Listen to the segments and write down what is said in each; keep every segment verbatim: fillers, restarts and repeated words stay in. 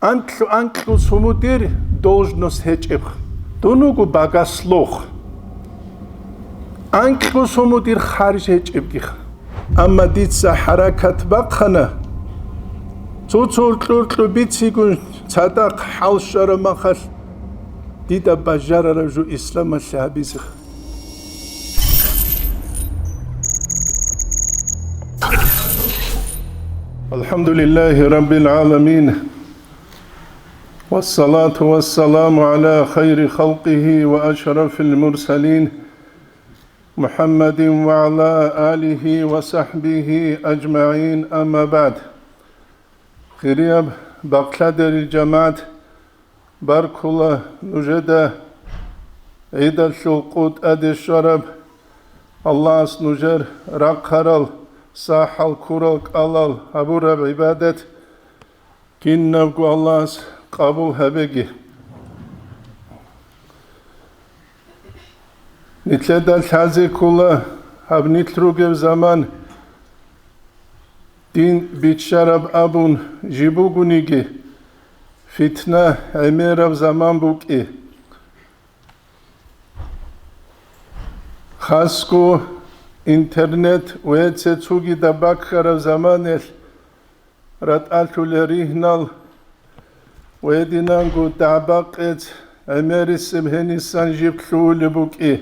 Анкьу-анкьу сумудир должность гьечӀеб, дун вуго богослов. Анкьу сумудир харж гьечӀебгиха. Амма дица хӀаракат бахъана, цо-цо уркьу-уркьу бицигун цадахъ хӀал щвараб махалъ, дида бажарараб жо исламалъе гьабизеха. الحمد لله رب العالمين، والصلاة والسلام على خير خلقه وأشرف المرسلين محمد وعلى آله وصحبه أجمعين، أما بعد. Хирияб бакълъадерил жамагӀат, баркула нужеда гӀидалъул къо тӀаде щвараб, Аллагьас нужер рахъарал, сахӀал, ккурал кӀалал гьабураб гӀибадат кинабго Аллагьас къабул гьабеги. Нилъеда лъазе ккола гьаб нилъ ругеб заман, дин биччараб абун жиб бугониги, фитна гӀемераб заман букӀи. Хасго интернет ва цо-цогидаб баккараб заманалъ ратӀалъулел ригьнал ва гьединанго дагӀба-къец гӀемерисеб гьенисан жиб лъугьулеб букӀи.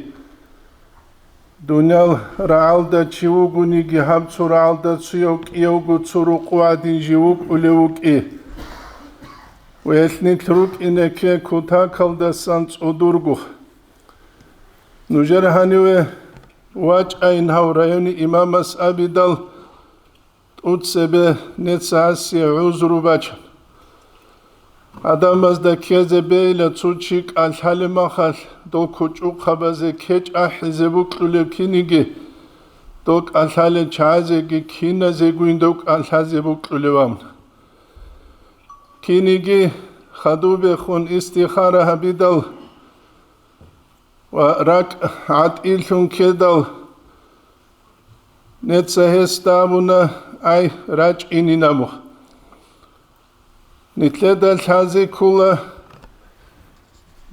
Дуниял рагӀалда чи вугониги, гьаб цо рагӀалда цояв кӀиявго цо рукъу гӀадин жив вукӀулев вукӀи. Ва гьелъ нилъ рукӀине кке кутакалдасан цӀодорго. Нужер гьаниве вачӀайин гьав райони имамас абидал, тӀуцебе нецасе гӀузру бачун. Гьадамазда ккезе бейила цо чи кӀалъалеб махалъ, дол кучӀухъабазе кечӀ ахӀизе букьулев киниги, дол кӀалъалел чагӀазеги киназегойин дов кӀалъазе букьулев абун. Киниги хадубехун истихара гьабидал ва ракӀ гӀатӀилъун ккедал, неца гьесда абуна: «Ай, рачӀинин», – абу. Нилъеда лъазе ккола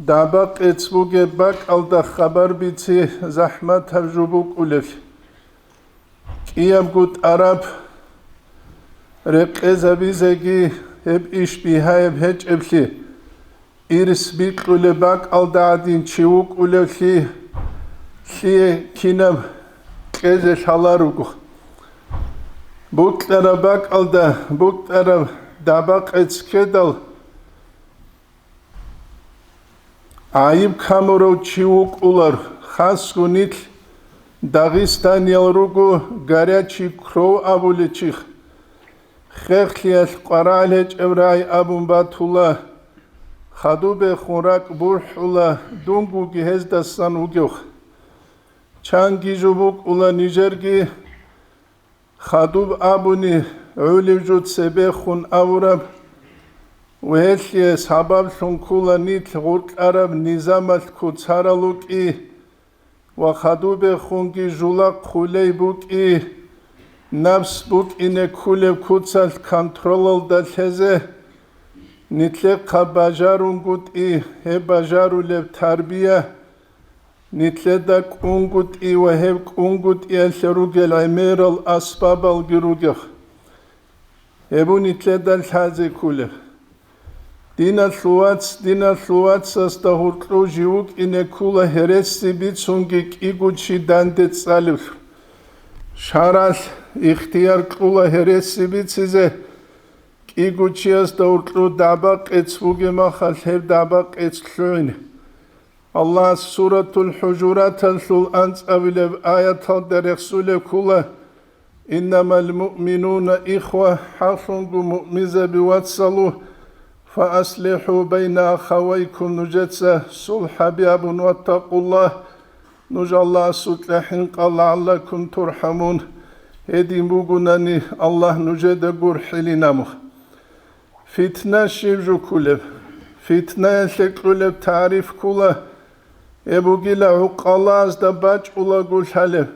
дагӀба-къец бугеб бакӀалда хабар бици захӀматаб жо букӀулеб. КӀиябго тӀараб рекъезабизеги гьеб иш бигьаяб гьечӀеблъи, ирс бикьулеб бакӀалда гӀадин чи вукӀулевлъи, лъие кинаб кьезе лъаларого. Букьараб бакӀалда букьараб дагӀба-къец ккедал, гӀайиб камурав чи вукӀулар, хасго нилъ Дагъистаниял руго горячий кровь абулев чи. Хехлъиялъ къварагӀел гьечӀеб рагӀи абун батула, хадубехун ракӀ бухӀула, дунгоги гьездасан вугев. Чанги жо букӀула нижерги, хадуб абуни гӀолеб жо цебехун авураб, ва гьелъие сабаблъун ккола нилъ гъоркьараб низамалъ куцарал рукӀи ва хадубехунги жула хъулей букӀи, напс букӀине кколеб куцалъ контролалда лъезе, нилъехъа бажарунгутӀи гьеб бажарулеб тарбия, нилъеда кӀунгутӀи ва гьеб кӀунгутӀиялъе ругел гӀемерал асбабалги ругел. Гьеб нилъеда лъазе кколеб. Диналъул вац, диналъул вацасда гьоркьов жив вукӀине ккола гьереси бицунги кӀиго чи данде цӀалевлъун. ШаргӀалъ ихтияр кьула гьереси бицизе, кӀиго чиясда гьоркьов дагӀба-къец бугеб махалъ гьеб дагӀба-къец лъугӀине. Аллагьас Суратул ХӀужураталъул анцӀабилеб аяталда рехсулеб ккола: «Иннамал муъминуна ихва», хӀакълъунго муъминзаби вацалу, «фааслихӀу байна ахавайкум», нужеца сулхӀаби абун, «ваттакъуллагь», нуж Аллагьасукьа хӀинкъа, «лагӀаллакум турхӀамун», гьедин бугунани Аллагь нужеда гурхӀилин абун. Фитна щиб жо кколеб? Фитнаялъе кьолеб тариф ккола, гьеб бугила гӀукъалазда бачӀулаго лъалеб,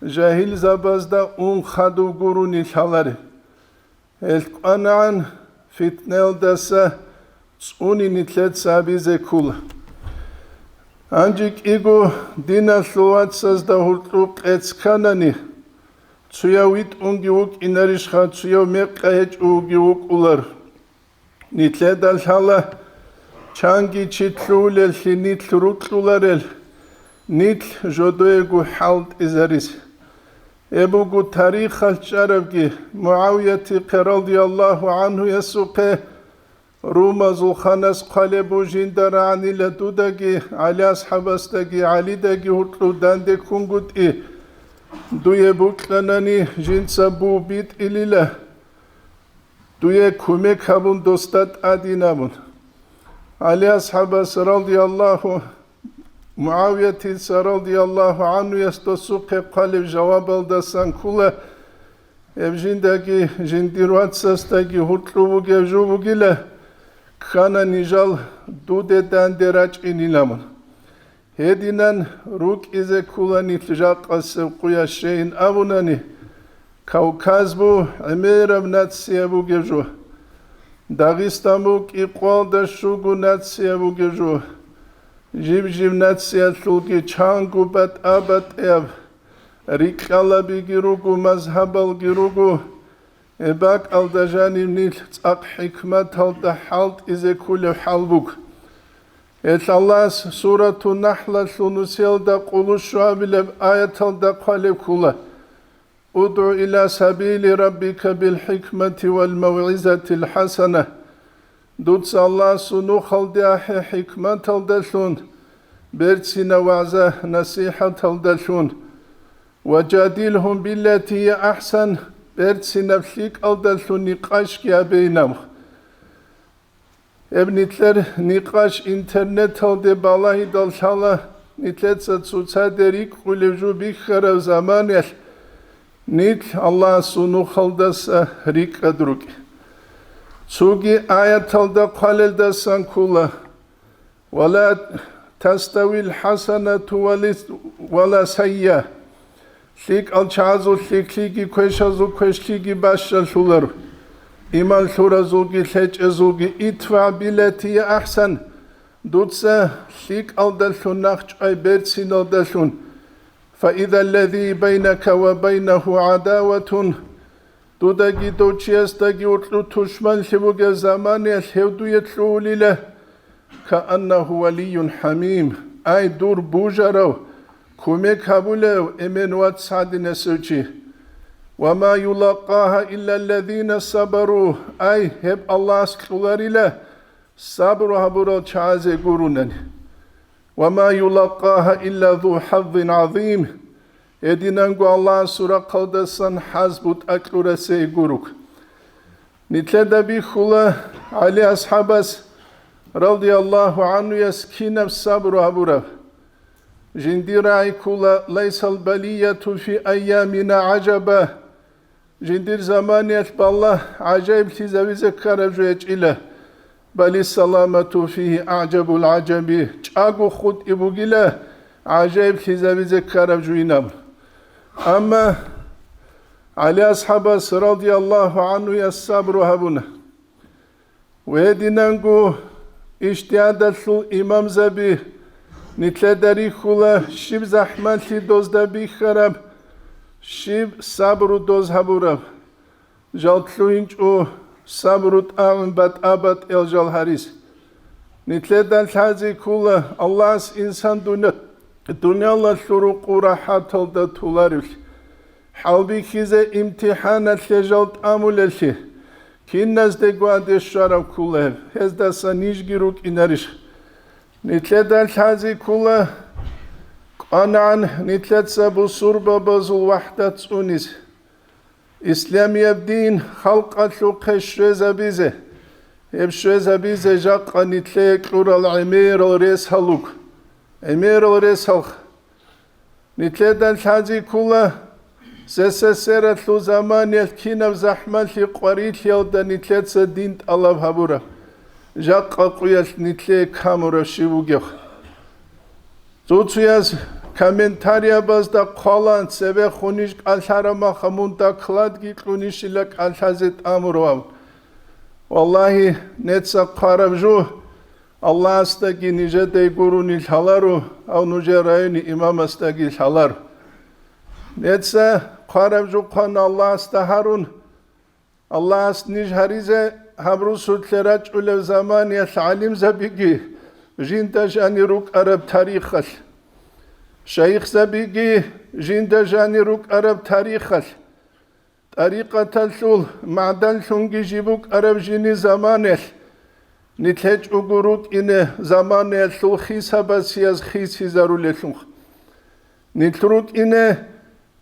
жагьилзабазда ун хадуб гурони лъалареб. Гьел кӀванагӀан фитнаялдаса цӀуни нилъеца абизе ккола. Гьанже кӀиго диналъул вацазда гьуркьуб къец кканани, цуяв витӀунги вукӀинарищха, цуяв мекъа гьечӀоги вукӀулар. Нилъеда лъала чанги чи лъугьулеллъи нилъ рукьуларел, нилъ жодоего хӀалтӀизарис. Гьеб буго тарихалъ чӀарабги, МугӀавиятихъе радияллагьу гӀанхуясухъе, румазул ханас хъвалеб бу жинда рагӀанила дудаги, ГӀали асхӀабасдаги, ГӀалидаги гьуркьуб данде ккунгутӀи, дуе букьанани жинца бу битӀилила. Дуе кумек гьабун, досда тӀадин абун. ГӀали асхӀабас радияллагьу, МугӀавиятица радияллагьу гӀанхуяс досухъе хъвалеб жавабалдасан ккола, гьеб жиндаги, жиндир вацасдаги гьуркьуб бугеб жо бугила, ккана нижал дуде данде рачӀинилан. Гьединан рукӀизе ккола нилъ жакъасеб къуя щейин абунани, Кавказ бу гӀемераб нация бугеб жо. Дагъистан бу кӀикъоялда щуго нация бугеб жо. Жиб-жиб нациялъулги чанго батӀа-батӀияб рикьалабиги руго, мазгьабалги руго. Гьеб бакӀалда жаниб нилъ цӀакъ хӀикматалда хӀалтӀизе кколеб хӀал буго. Гьелъ Аллагьас Суратун-Нахлалъул нусиялда къулущуабилеб аяталда хъвалеб ккола: «УдгӀу иля сабили раббика билхӀикмати вал мавгӀизатил хӀасана». Дуца Аллагьасул нухалде ахӀе хӀикматалдалъун, берцинаб вагӀза-насихӀаталдалъун. «Ва жадилгьум биллати гьия ахӀсан», берцинаб лъикӀалдалъун никъашги гьабейинаб. Гьеб нилъер никъаш интернеталде балагьидал лъала, нилъеца цоцаде рикӀкӀулеб жо бихьараб заманаялъ нилъ Аллагьасул нухалдаса рикӀкӀад рукӀ. Цоги аяталда хъвалелдасан ккола: «Ва ла таставил хӀасанату ва лис-, ва ла сайя». ЛъикӀал чагӀазул лъикӀлъиги квешазул квешлъиги бащалъуларо, иман лъуразулги лъечӀезулги. «ИдфагӀ биллати гьия ахӀсан», дуца лъикӀалдалъун нахчӀвай берциналдалъун. «Фаиза ллази байнака ва байнагьу гӀадаватун», дудаги дов чиясдаги гьуркьуб тушманлъи бугеб заманаялъ гьев дуе лъугьулила, «кааннагьу валийюн хӀамим», ай, дур бужарав, кумек гьабулев эмен вац гӀадинасев чи. «Ва ма юлаккагьа илла ллазина сабару», ай, гьеб Аллагьас кьоларила сабру гьабурал чагӀазе гуронани. «Ва ма юлаккагьа илла зу хӀаззин гӀазим», гьединанго Аллагьасул рахъалдасан хӀаз бутӀа кьурасе гуро. Нилъеда бихьула ГӀали асхӀабас, радияллагьу гӀанхуяс, кинаб сабру гьабураб. Жиндир рагӀи ккола: «Лайсал балияту фи айямина гӀажаба». Жиндир заманиялъ балагь гӀажаиблъизавизе ккараб жо гьечӀила, «балис саламату фигьи агӀжабул гӀажаби», чӀаго хутӀи бугила гӀажаиблъизавизе ккараб жуйинаб. Амма ГӀали асхӀабас, радияллагьу гӀанхуяс, сабру гьабуна. Гьединанго ижтигьадалъул имамзаби нилъеда рихьула, щиб захӀмалъи дозда бихьараб, щиб сабру доз гьабураб. Жал лъугьинчӀо сабру тӀагӀун батӀа-батӀиял жал гьарис. Нилъеда лъази ккола Аллагьас инсан дуня-, дуниялалъул рукъу рахӀаталда толаревлъи. ХӀалбихьизе имтихӀаналъе жал тӀамулеллъи, киназдего гьаде щвараб ккола гьеб, гьездаса нижги рукӀинарищ? Нилъеда лъази ккола кӀванагӀан нилъеца бусурбабазул вахӀдат цӀунис. Исламияб дин халкъалъухъе щвезабизе, гьеб щвезабизе жакъа нилъее кьурал гӀемерал рес гьалуг, гӀемерал рес гьалх. Нилъеда лъази ккола, СССР-алъул заманиялъ кинаб захӀмалъи къварилъиялда нилъеца дин тӀалаб гьабураб, жакъа къуялъ нилъее камураб щиб бугеб. Цо-цояз комментариябазда хъвалан, цебехун иш кӀалъараб маха мун докладги кьунищила кӀалъазе тӀамурав. Валлагьи, неца хъвараб жо Аллагьасдаги нижедай гурони лъаларо, гьав нужер райони имамасдаги лъаларо. Неца хъвараб жо хъвана Аллагьасда гьарун, Аллагьас ниж гьаризе гьаб русулъе рачӀулев заманиялъ гӀалимзабиги, жинда жанир рукӀараб тарихалъ, шайихзабиги, жинда жанир рукӀараб тарихалъ, тӀарикъаталъул магӀданлъунги жиб букӀараб жини заманаялъ, нилъ гьечӀого рукӀине заманаялъул хисабасияз хисизарулелъул. Нилъ рукӀине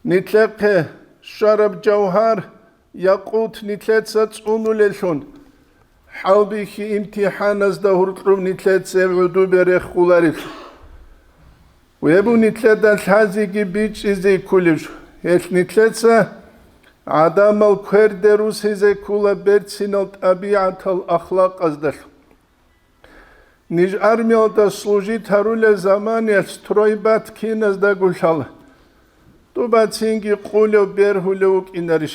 нилъехъе щвараб жавгьар, якъут нилъеца цӀунулелъул, хӀалбихьи имтихӀаназда гьоркьоб нилъеца гьеб гӀодобе рехуларелъул. Гьеб нилъеда лъазеги бичӀчӀизе кколеб жо. Гьелъ нилъеца гӀадамал кверде русизе ккола берцинал тӀабигӀатал ахлакъаздалъун. Ниж армиялда служить гьарулел заманиялъ стройбат киназдаго лъала. ТӀубацинги къулев бергьулев вукӀинарищ?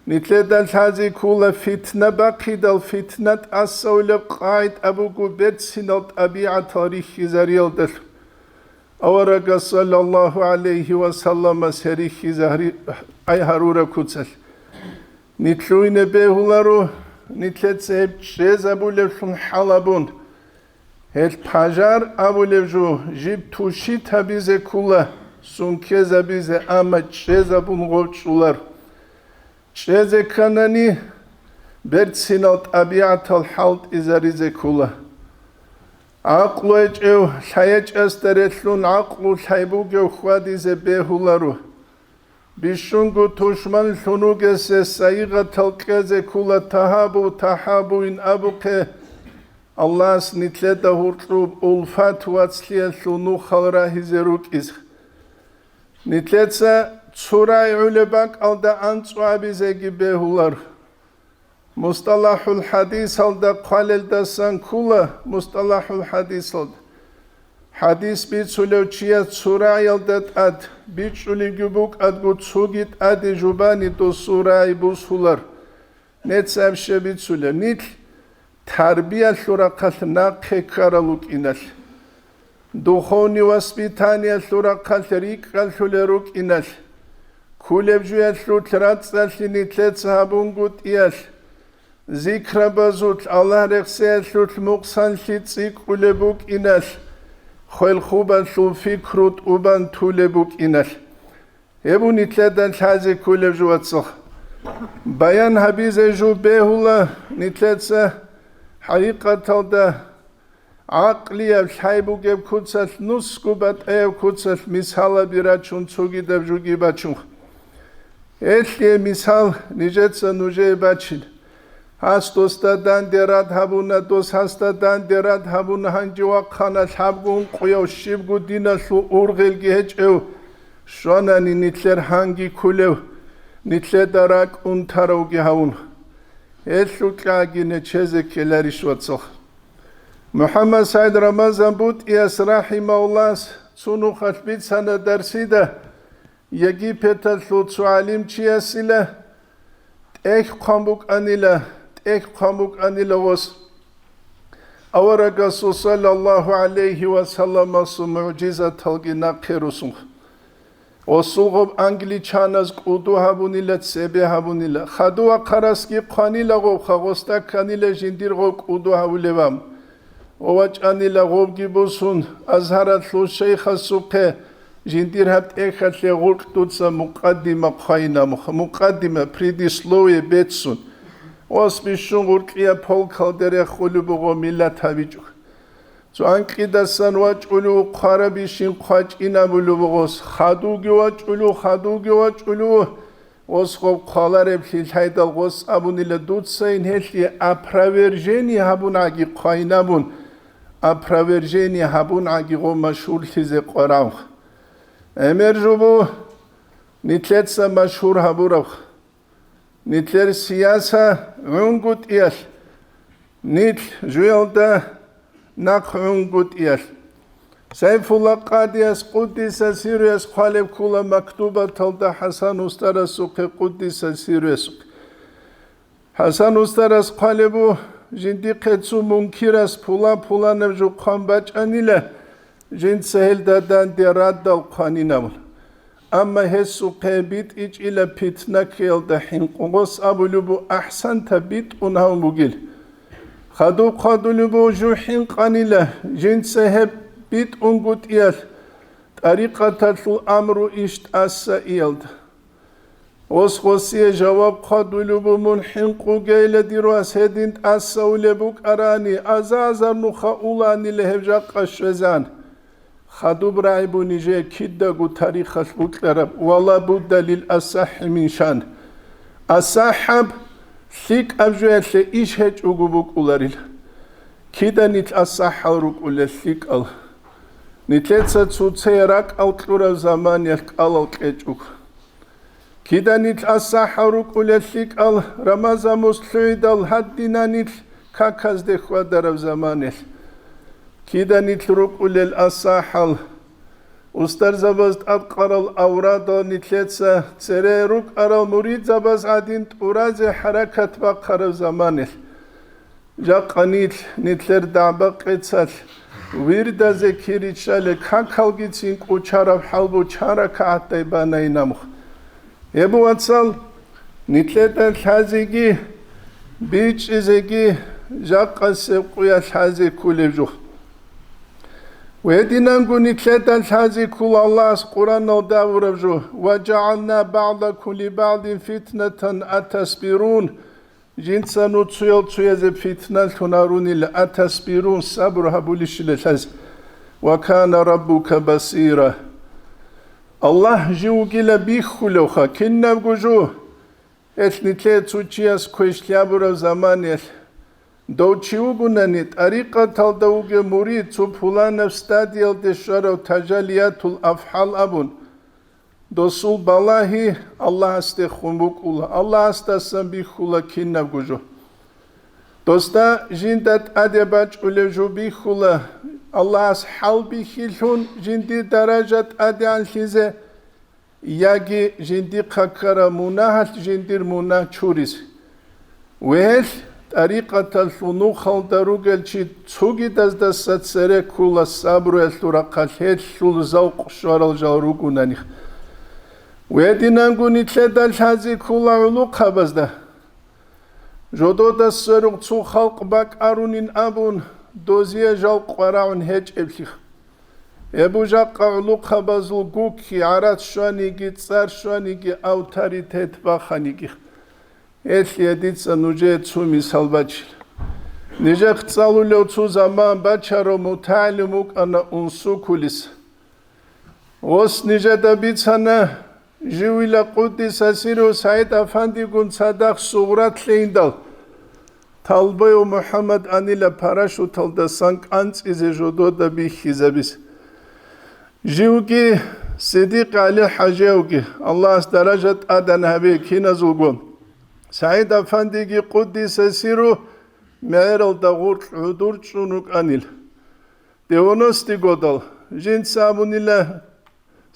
Нилъеда лъазе ккола фитна бахъидал, фитна тӀасаулеб къагӀида буго берцинал тӀабигӀатал рихьизариялдалъун. Аварагас саллаллагьу гӀалайгьи ва салламас гьерихьизари-, гӀай гьарураб куцалъ. Нилъуйне бегьуларо, нилъеца гьеб чӀезабулевлъун хӀалабун. Гьелъ пажар абулеб жо жиб тушит гьабизе ккола, сункезабизе, амма чӀезабун гъоркьулар. ЧӀезе кканани, берцинал тӀабигӀатал хӀалтӀизаризе ккола. ГӀакълу гьечӀев лъаячӀасда релълъун гӀакълу лъай бугев хьвадизе бегьуларо. Бищунго тушманлъун вугесе сайигъатал кьезе ккола: «Тагьабу, тагьабуин» абухъе, Аллагьас нилъеда гьоркьоб улфат вацлъиялъул нухал рагьизе рукӀизе. Нилъеца цо рагӀи гӀолеб бакӀалда анцӀго абизеги бегьулар. МустӀалахӀул хӀадисалда хъвалелдасан ккола, мустӀалахӀул хӀадисалда. ХӀадис бицулев чияс цо рагӀиялда тӀад, бичӀчӀулебги букӀадго цоги тӀаде жубани досул рагӀи бусулар. Неца абща бицулеб, нилъ тарбиялъул рахъалъ нахъе ккарал рукӀиналъ. Духовный воспитаниялъул рахъалъ рикӀкӀалъулел рукӀиналъ, кколеб жуялъулъ рацӀцӀалъи нилъеца гьабунгутӀиялъ, зикрабазулъ, Аллагь рехсеялъулъ мукъсанлъи цӀикӀкӀулеб букӀиналъ, хвелхубалъул пикру тӀубан тулеб букӀиналъ. Гьеб нилъеда лъазе кколеб жо, вацал. Баян гьабизе жо бегьула нилъеца хӀакъикъаталда. ГӀакълияб лъай бугеб куцалъ, нусго батӀаяб куцалъ мисалаби рачун, цогидаб жуги бачун. Гьелъие мисал нижеца нужее бачина. Гьас досда данде рад гьабуна, дос гьасда данде рад гьабуна, гьанже вахъана, лъабго ункъояв, щибго диналъул ургъелги гьечӀев, щванани нилъер гьанги кколев, нилъеда ракӀ унтаравги гьавун. Гьелъул кьаги нечезе ккеларищ, вацал? МухӀаммад СагӀид Рамазан БутӀияс рахӀимагьуллагьас цо нухалъ бицана дарсида, Египеталъул цо гӀалимчиясила тӀехь хъван букӀанила, тӀехь хъван букӀанила гъос. Аварагасул саллаллагьу гӀалайгьи ва салламасул мугӀжизаталги нахъе русун. Гъосул гъоб англичаназ кӀуду гьабунила, цебе гьабунила. Хадув вахъарасги хъванила гъобха, гъосда кканила жиндир гъоб кӀуду гьавулеб ам. Ва вачӀанила гъобги бусун, Азгьаралъул шейхасухъе жиндир гьаб тӀехьалъе гъоркь дуца мукъаддима хъвайина, мух-, мукъаддима, предисловие беццун. Гъос бищун гъоркьияб полкалде рехулеб буго, миллат гьабичӀо. Цо анкьидасан вачӀулев хъварабищин хъвачӀинабулев гъос, хадувги вачӀулев, хадувги вачӀулев, гъос гъоб хъвалареблъи лъайдал гъос абунила, дуцайин гьелъие опровержение гьабунгӀаги хъвайинабун, опровержение гьабунгӀаги гъо машгьурлъизе къварав. ГӀемер жубу нилъеца машгьур гьабураб. Нилъер сияса гӀунгутӀиялъ, нилъ жуялда нахъ гӀунгутӀиялъ. Сайфулла къадияс, къуддиса сирруяс, хъвалеб ккола мактубаталда ХӀасан устарасухъе, къуддиса сирруясухъе. ХӀасан устарас хъвалеб бу, жиндихъе цо мункирас пулан-пуланаб жухъан бачӀанила, жинца гьелда данде радал хъванинабун. Амма гьесухъе битӀичӀила питна ккеялда хӀинкъугъос абулеб бу, ахӀсанта битӀун гьавун бугил. Хадуб хъвадулеб бу, жу хӀинкъанила, жинца гьеб битӀунгутӀиялъ тӀарикъаталъул амру иш тӀаса иялда. Гъос гъосие жаваб хъвадулеб бу, мун хӀинкъугейила дир вас гьедин тӀасаулеб букӀарани, аза-азар нуха уланила гьеб жакъа щвезан. Хадуб рагӀи бу нижее кидаго тарихалъ букьараб, ва ла будда лил асахӀи мин шан. АсахӀаб лъикӀаб жоялъе иш гьечӀого букӀуларила. Кида нилъ асахӀал рукӀулел лъикӀал? Нилъеца цоцее ракӀал кьураб заманиялъ кӀалал кьечӀого. Кида нилъ асахӀал рукӀулел лъикӀал Рамазан мус лъугӀидал гьадинан нилъ каказде хьвадараб заманиялъ? Кида нилъ рукӀулел асахӀал устарзабаз тӀадкъарал аврадал нилъеца цере рукӀарал муридзабаз гӀадин тӀуразе хӀаракат бахъараб заманиялъ? Жакъа нилъ, нилъер дагӀба-къецалъ вирдазе кири чӀале какалгицин кӀучараб хӀал бу чан ракагӀатдай банайин амухъ. Гьеб, вацал, нилъеда лъазеги, бичӀчӀизеги жакъасеб къуялъ лъазе кколеб жо. Гьединанго нилъеда лъазе ккола Аллагьас Къуръаналда абураб жо: «Ва жагӀална багӀдакум ли багӀдин фитнатан атасбирун». Жинца нуцуял цуязе питналъун гьарунила, атасбирун, сабру гьабулищила лъаз. «Ва кана раббука басира». Аллагь жив вугила бихьулевха кинабго жо. Гьелъ нилъее цо чияс квешлъи абураб заманиялъ, дов чи вугунани, тӀарикъаталда вугев мурид цо пуланаб стадиялде щварав тажалиятул афгӀал абун, досул балагьи Аллагьасдехун букӀула, Аллагьасдасан бихьула кинабго жо. Досда жинда тӀаде бачӀулев жо бихьула, Аллагьас хӀалбихьилъун жиндир даража тӀадегӀанлъизе, яги жиндихъа ккараб мунагьалъ жиндир мунагь чуризе. Гьелъ тӀарикъаталъул нухалда ругел чи цогидаздаса цере ккула сабруялъул рахъалъ гьелъул завкъ щварал жал ругунани. Гьединанго нилъеда лъазе ккула гӀулухъабазда. Жодода сверухъ цо халкъ бакӀарунин абун, дозие жал къварагӀун гьечӀеблъи. Гьеб жакъа гӀулухъабазул гукки, гӀарац щваниги, цӀар щваниги, авторитет баханиги. Гьелъие дица нужее цо мисал бачила. Нижехъ цӀалулев цо заман бачарав мутагӀалим вукӀана Унсукулис. Гъос нижеда бицана, живила къуддиса сиру СагӀид-афандигун цадахъ сугърат лъейиндал, Талбоев МухӀаммад анила парашюталдасан кӀанцӀизе жодода бихьизабизе. Живги, Сидикъ ГӀали-хӀажиевги, Аллагьас даража тӀадегӀан гьабе киназулго, СагӀид-афандиги къуддиса сиру мегӀералда гъоркь гӀодор чӀун рукӀанил. Девяностый годал жинца абунила,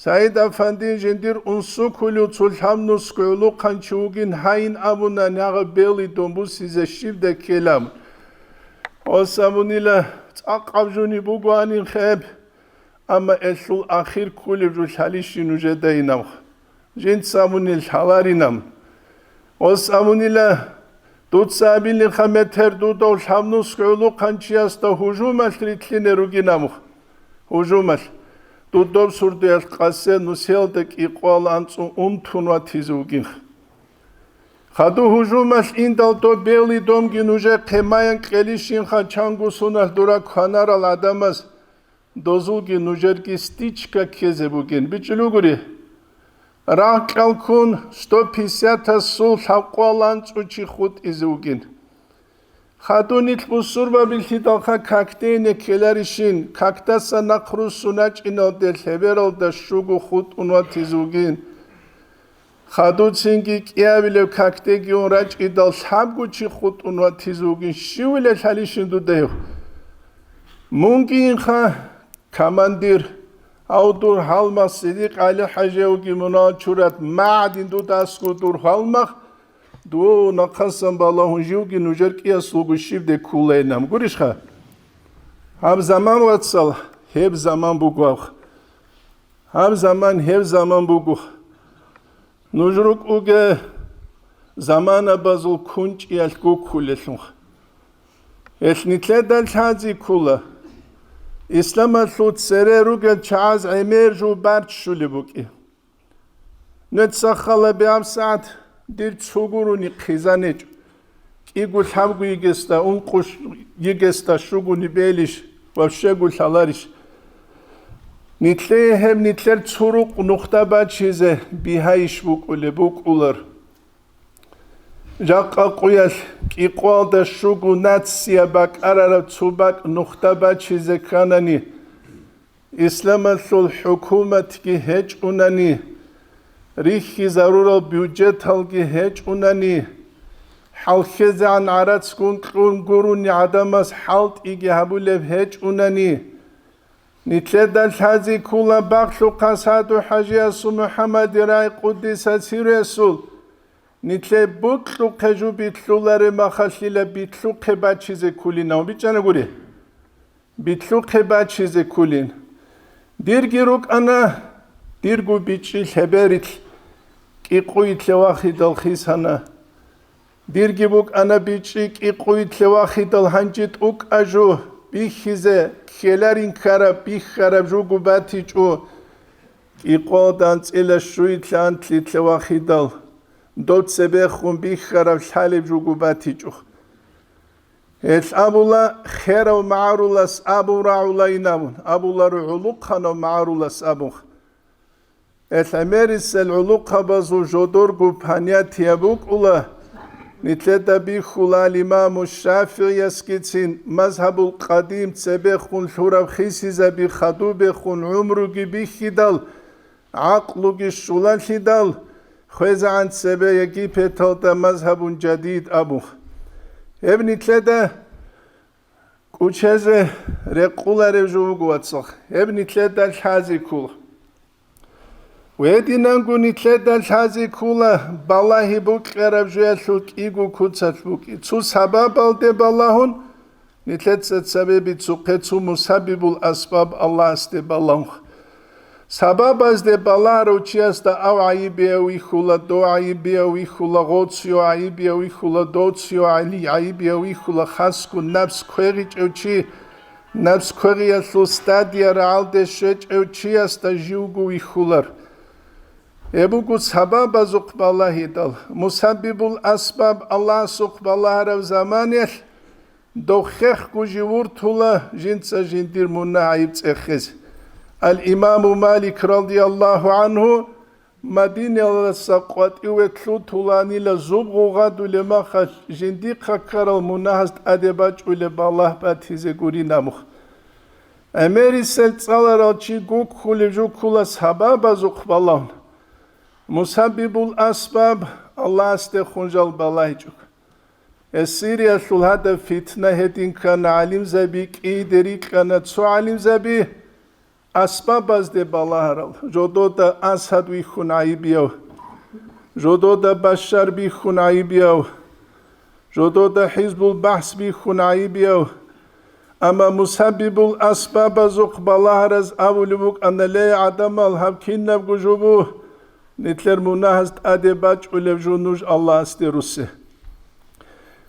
СагӀид-афанди жиндир Унсукулив цо лъабнусго гӀулухъанчи вугин гьайин абуна, нагъа Белый дом бусизе щибдай ккелаб. Гъос абунила, цӀакъаб жуни бугоанин хеб, амма элъул ахир кколеб жо лъалищин нужедайинаб. Жинца абунил лъаларинаб. Гъос абунила, дуца абилинха метер дудав лъабнусго гӀулухъанчиясда гьужумалъ рилълъине ругинаб. Гьужумалъ. Дудаб сурдуялъ къасе нусиялда кӀикъоялда анцӀу унтун ватизе вугин. Хаду гьужумалъ индал доб Белый домги нужехъе маян кьелищинха чанго суналъ дура кванарал гӀадамаз, дозулги нужерги стичка ккезе бугин. БичӀчӀулугури, рагъ кьалккун сто пятьдесятасул лъабкъоялда анцӀу чи хутӀизе вугин. Хадур нилъ бусурбабилъидалха какде ине ккеларищин, какдаса нахъ руссун рачӀиналде лъебералда щуго хутӀун ватизе вугин. Хадуцинги кӀиабилеб какдеги ун рачӀидал лъабго чи хутӀун ватизе вугин, щивила лъалищин дуда гьев? Мунги инха, командир, гьав дур гьалмагъ Сидикъ ГӀали-хӀажиевги мунагьал чурат магӀадин дуда аскӀов дур гьалмагъ, Дов нахъасан балагьун живги нужер кӀияс вуго щибде ккулайилан. Гурищха? Гьаб заман, вацал, гьеб заман буго. Гьаб заман гьеб заман буго. Нуж рукӀуге заманабазул кунчӀиялъ гуккулелъунха. Гьелъ нилъеда лъази ккула, исламалъул цере ругел чагӀаз гӀемер жо барччулеб букӀи. Нуца хал гьабе гьабсагӀат дир цо гурони хъизан гьечӀо. КӀиго лъабго йигесда, ункъо йигесда щугони белищ ва щего лъаларищ? Нилъее гьеб нилъер цо рукъ нухда бачизе бигьайищ букӀулеб букӀулар. Жакъа къуялъ кӀикъоялда щуго нация бакӀарараб цо бакӀ нухда бачизе кканани, исламалъул хӀукуматги гьечӀунани, рихьизарурал бюджеталги гьечӀунани, хӀалхьезегӀан гӀарацгун кьун гурони гӀадамаз хӀалтӀиги гьабулеб гьечӀунани, нилъеда лъази ккула бахлъухъа Саду-ХӀажиясул МухӀаммадил рагӀи къуддиса сирруясул. Нилъее бокьухъе жо билълъулареб мехалъила билълъухъе бачизе ккулин, бичӀчӀанагури. Билълъухъе бачизе ккулин. Дирги рукӀана, дирго бичӀчӀи лъеберилъ кӀикъуй лъевахидал хисана. Дирги букӀана бичӀчӀи кӀикъуй лъевахидал гьанже тӀукӀа жо бихьизе, ккеларин ккараб, бихьараб жого батичӀо. КӀикъоялда анцӀила щуй лъантлъи лъевахидал, дов цебехун бихьараб лъалеб жого батичӀо. Гьелъ абула, херав магӀарулас абун рагӀулайин абун, абуларо гӀулухъанав магӀарулас абун. Гьелъ гӀемерисел гӀулухъабазул жодорго понятие букӀула, нилъеда бихьула ал-Имаму ШафигӀиясгицин, мазгьабул къадим цебехун лъураб хисизаби хадубехун гӀумруги бихьидал, гӀакълуги щулалъидал, хвезегӀан цебе Египеталда мазгьабун жадид абун. Гьеб нилъеда кӀучезе рекъуларев жо вуго, вацал, гьеб нилъеда лъази ккула. Гьединанго нилъеда лъази ккула балагьи букьараб жоялъул кӀиго куцалъ букӀи. Цо сабабалде балагьун, нилъеца цебе бицухъе цо мусаббибул асбаб Аллагьасде балагьун. Сабабазде балагьарав чиясда ав гӀайибияв вихьула, дов гӀайибияв вихьула, гъоцияв гӀайибияв вихьула, доцияв гӀайли-, гӀайибияв вихьула, хасго напс квегъичӀев чи, напс квегъиялъул стадия рагӀалде щвечӀев чиясда живго вихьулар. Гьеб буго сабабазухъ балагьидал, мусаббибул асбаб Аллагьасухъ балагьараб заманиялъ, дов хехго жив вуртула жинца жиндир мунагь-гӀайиб цӀехезе. Ал-Имаму Малик радияллагьу гӀангьу Мадинаялдаса къватӀиве лъутуланила зуб гъугъадулеб мехалъ жиндихъа ккарал мунагьаз тӀаде бачӀулеб балагь батизе гурин абун. ГӀемерисел цӀаларал чи гуккулев жо ккула сабабазухъ балагьун. Мусаббибул асбаб Аллагьасдехун жал балагьичӀого. Гьеб Сириялъул гьадаб фитна гьедин ккана, гӀалимзаби кӀийде рикьана, цо гӀалимзаби асбабазде балагьарал, жодода Асад вихьун гӀайибияв, жодода Башшар бихьун гӀайибияв, жодода ХӀизбул БагӀс бихьун гӀайибияв. Амма мусаббибул асбабазухъ балагьараз абулеб букӀана: «Ле, гӀадамал, гьаб кинабго жо буго, нилъер мунагьаз тӀаде бачӀулеб жо нуж Аллагьасде руссе.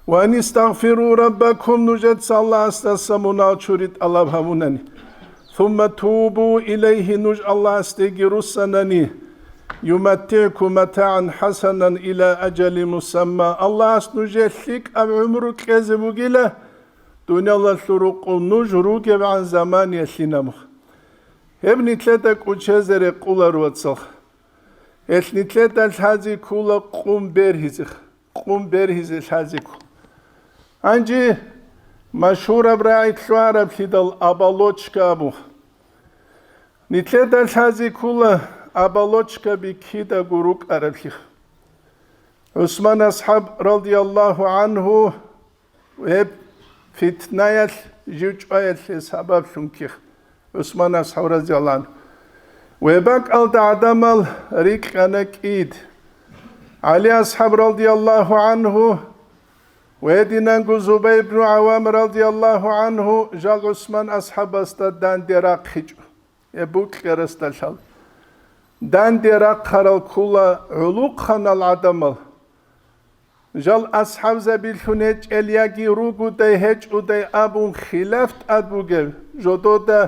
Ва ан истагъфиру раббакум, нужеца Аллагьасдаса мунагь чури тӀалаб гьабунани. Сумма тубу илайгьи, нуж Аллагьасдеги руссанани, юматтигӀкум матагӀан хӀасанан ила ажали мусамма, Аллагьас нужее лъикӀаб гӀумру кьезе бугила, дуниялалъул рукъу нуж ругебгӀан заманиялъин абун». Гьеб нилъеда кӀучезе рекъулар, вацал. Гьелъ нилъеда лъази ккула къум бергьизеха, къум бергьизе лъази ккула. Гьанже машгьураб рагӀи лъугьараблъидал оболочка абун. Нилъеда лъази ккула оболочкаби кидаго рукӀараблъи. ГӀусман асхӀаб радияллагьу гӀангьу гьеб фитнаялъ жив чӀваялъе сабаблъун ккеха, ГӀусман асхӀаб радияллагьу гӀангьу. Гьеб бакӀалда гӀадамал рикьана кӀид. ГӀали асхӀаб радияллагьу гӀангьу ва гьединанго Зубайр ибну ГӀаввам радияллагьу гӀангьу жал ГӀусман асхӀабасда данде рахъичӀо. Гьеб букьарасдалъал данде рахъарал ккола гӀолохъанал гӀадамал. Жал асхӀабзабилъун гьечӀел яги ругодай гьечӀодай абун хилаф тӀад бугеб, жодода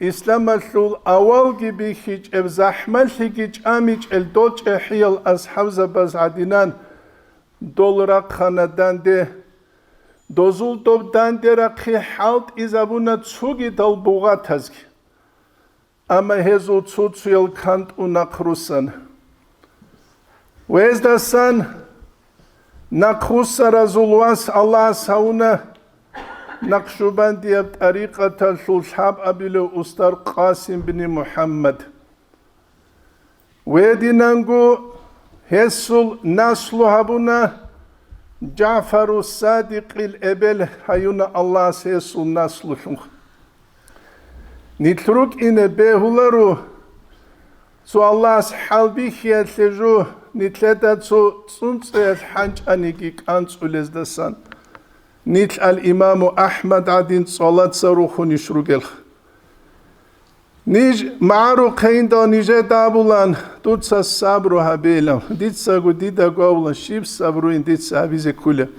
исламалъул авалги бихьичӀеб, захӀмалъиги чӀамичӀел дол чӀехӀиял асхӀабзабаз гӀадинан дол рахъана данде. Дозул доб данде рахъи хӀалтӀизабуна цогидал бугъатазги. Амма гьезул цо-цоял кантӀун нахъруссана. Гьездасан нахъруссаразул вас Аллагьас гьавуна Накъшубандияб тӀарикъаталъул лъабабилев устар Къасим бни МухӀаммад. Гьединанго гьесул наслу гьабуна, ЖагӀфару Садикъил эбел гьаюна Аллагьас гьесул наслулъун. Нилъ рукӀине бегьуларо, цо Аллагьас хӀалбихьиялъе жо нилъеда цо цӀунцӀиялъ хӀанчӀаниги кӀанцӀулездасан. Нилъ ал-Имаму АхӀмад гӀадин цӀалаца рухунищ ругелха. Ниж магӀарухъейндал нижеда абулан, дуца сабру гьабейилан, дицаго дидаго абулан, щиб сабруин дица гьабизе ккулеб?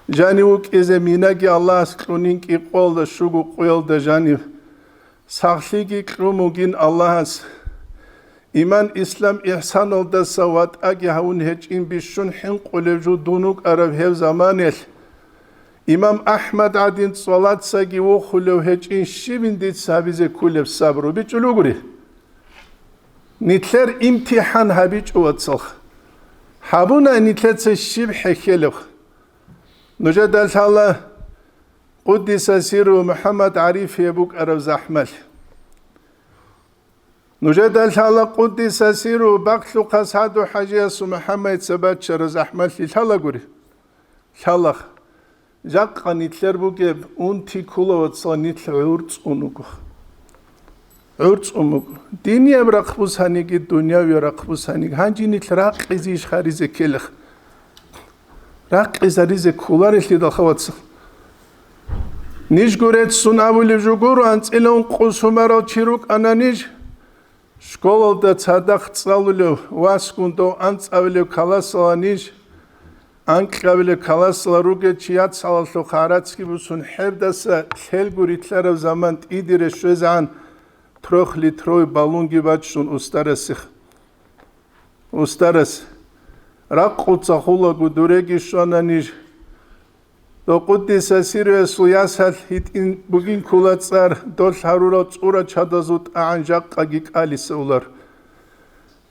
Жанив вукӀизе минаги Аллагьас кьунин кӀикъоялда щуго къоялда жанив. Сахлъиги кьун бугин Аллагьас. Иман, ислам, ихӀсаналдаса ватӀаги гьавун гьечӀин бищун хӀинкъулев жо дун вукӀараб гьев заманалъ, Имам АхӀмад гӀадин цӀалацаги вохулев гьечӀин щибин дица гьабизе ккулеб сабру бичӀчӀулугури? Нилъер имтихӀан гьабичӀо, вацалха. Гьабуна нилъеца щиб хӀехьелеб. Нужеда лъала Къуддиса сиру МухӀаммад ГӀарифие букӀараб захӀмалъи. Нужеда лъала Къуддиса сиру бакълъухъа СагӀду ХӀажиясул МухӀаммадица баччараб захӀмалъи лъалагури? Лъалаха. Жакъа нилъер бугеб унти ккола, вацал, нилъ гӀурцӀун вуго. ГӀурцӀун вуго. Динияб рахъ бусаниги, дунявияб рахъ бусаниги. Гьанже нилъ ракъизе иш гьаризе ккелеха. Ракъизаризе кколарелъидалха, вацал. Нижго реццун абулеб жо гуро, анцӀила ункъо сумарал чи рукӀана ниж. Школалда цадахъ цӀалулев, васгун дов анцӀабилев каласала ниж, анкьабилев каласала ругел чи яцалалъухъ гӀарацги бусун, хӀебдаса лъелго рилълъараб заман тӀидере щвезегӀан трёхлитровый баллонги баччун устарасе. Устарас, ракъуца хулаго дуреги щвана ниж. Дов Къуддиса сируясул ясалъ гьитӀин бугин ккола цӀар, долъ гьарурал цӀура чадазул тӀагӀан жакъаги кӀалиса улар.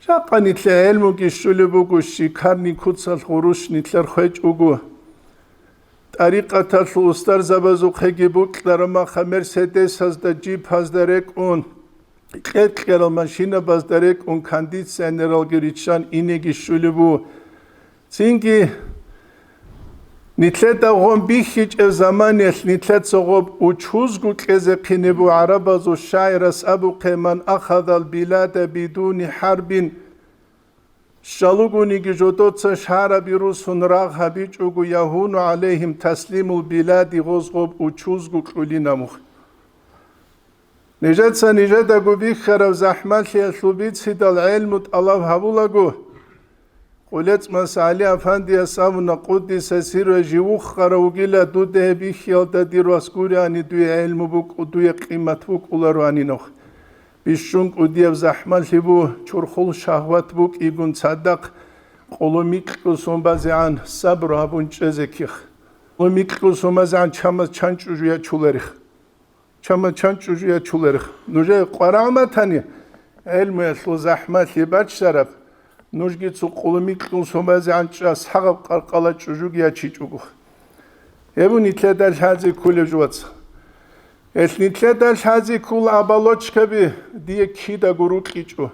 Жакъа нилъе гӀелмуги щулеб буго, щикарни куцалъ гъурущ нилъер хвечӀ вуго. ТӀарикъаталъул устарзабазухъеги букьараб маха мерседесазда, джипазда рекӀун, кьер-кьерал машинабазда рекӀун, кондиционералги риччан инеги щулеб буго. Цинги нилъеда гъон бихьичӀеб заманиялъ нилъеца гъоб учузго кьезе хъинеб буго гӀарабазул шагӀирас абухъе: «Ман ахадал билада бидуни хӀарбин». Щалугониги жодоца шагьараби русун рагъ гьабичӀого, «ягьуну гӀалайгьим таслимул билади», гъоз гъоб учузго кьулинаб мух. Нижеца нижедаго бихьараб захӀмалъиялъул бицидал гӀелму тӀалаб гьабулаго, КъулецӀмас ГӀали-афандияс абуна, къуддиса сирра, живухъарав вугила дуда гьеб бихьиялда, дир вас, гуриани, дуе гӀелму букӀу, дуе къимат букӀулароани нух. Бищун кӀудияб захӀмалъи бу, чурхул шагьват букӀигун цадахъ къулумикьлъусун базегӀан сабру гьабун чӀезе ких. Къулумикьлъусун базегӀан чамаз чан чӀужу ячуларих. Чамаз чан чӀужу ячуларих. Нужее къварагӀматани гӀелмуялъул захӀмалъи баччараб, нужги цо къулумикьлъусун базегӀан чӀа сагъаб къаркъала чӀужуги ячичӀого. Гьеб нилъеда лъазе кколеб жо, вацал. Гьелъ нилъеда лъазе ккола оболочкаби дие кидаго рукьичӀо.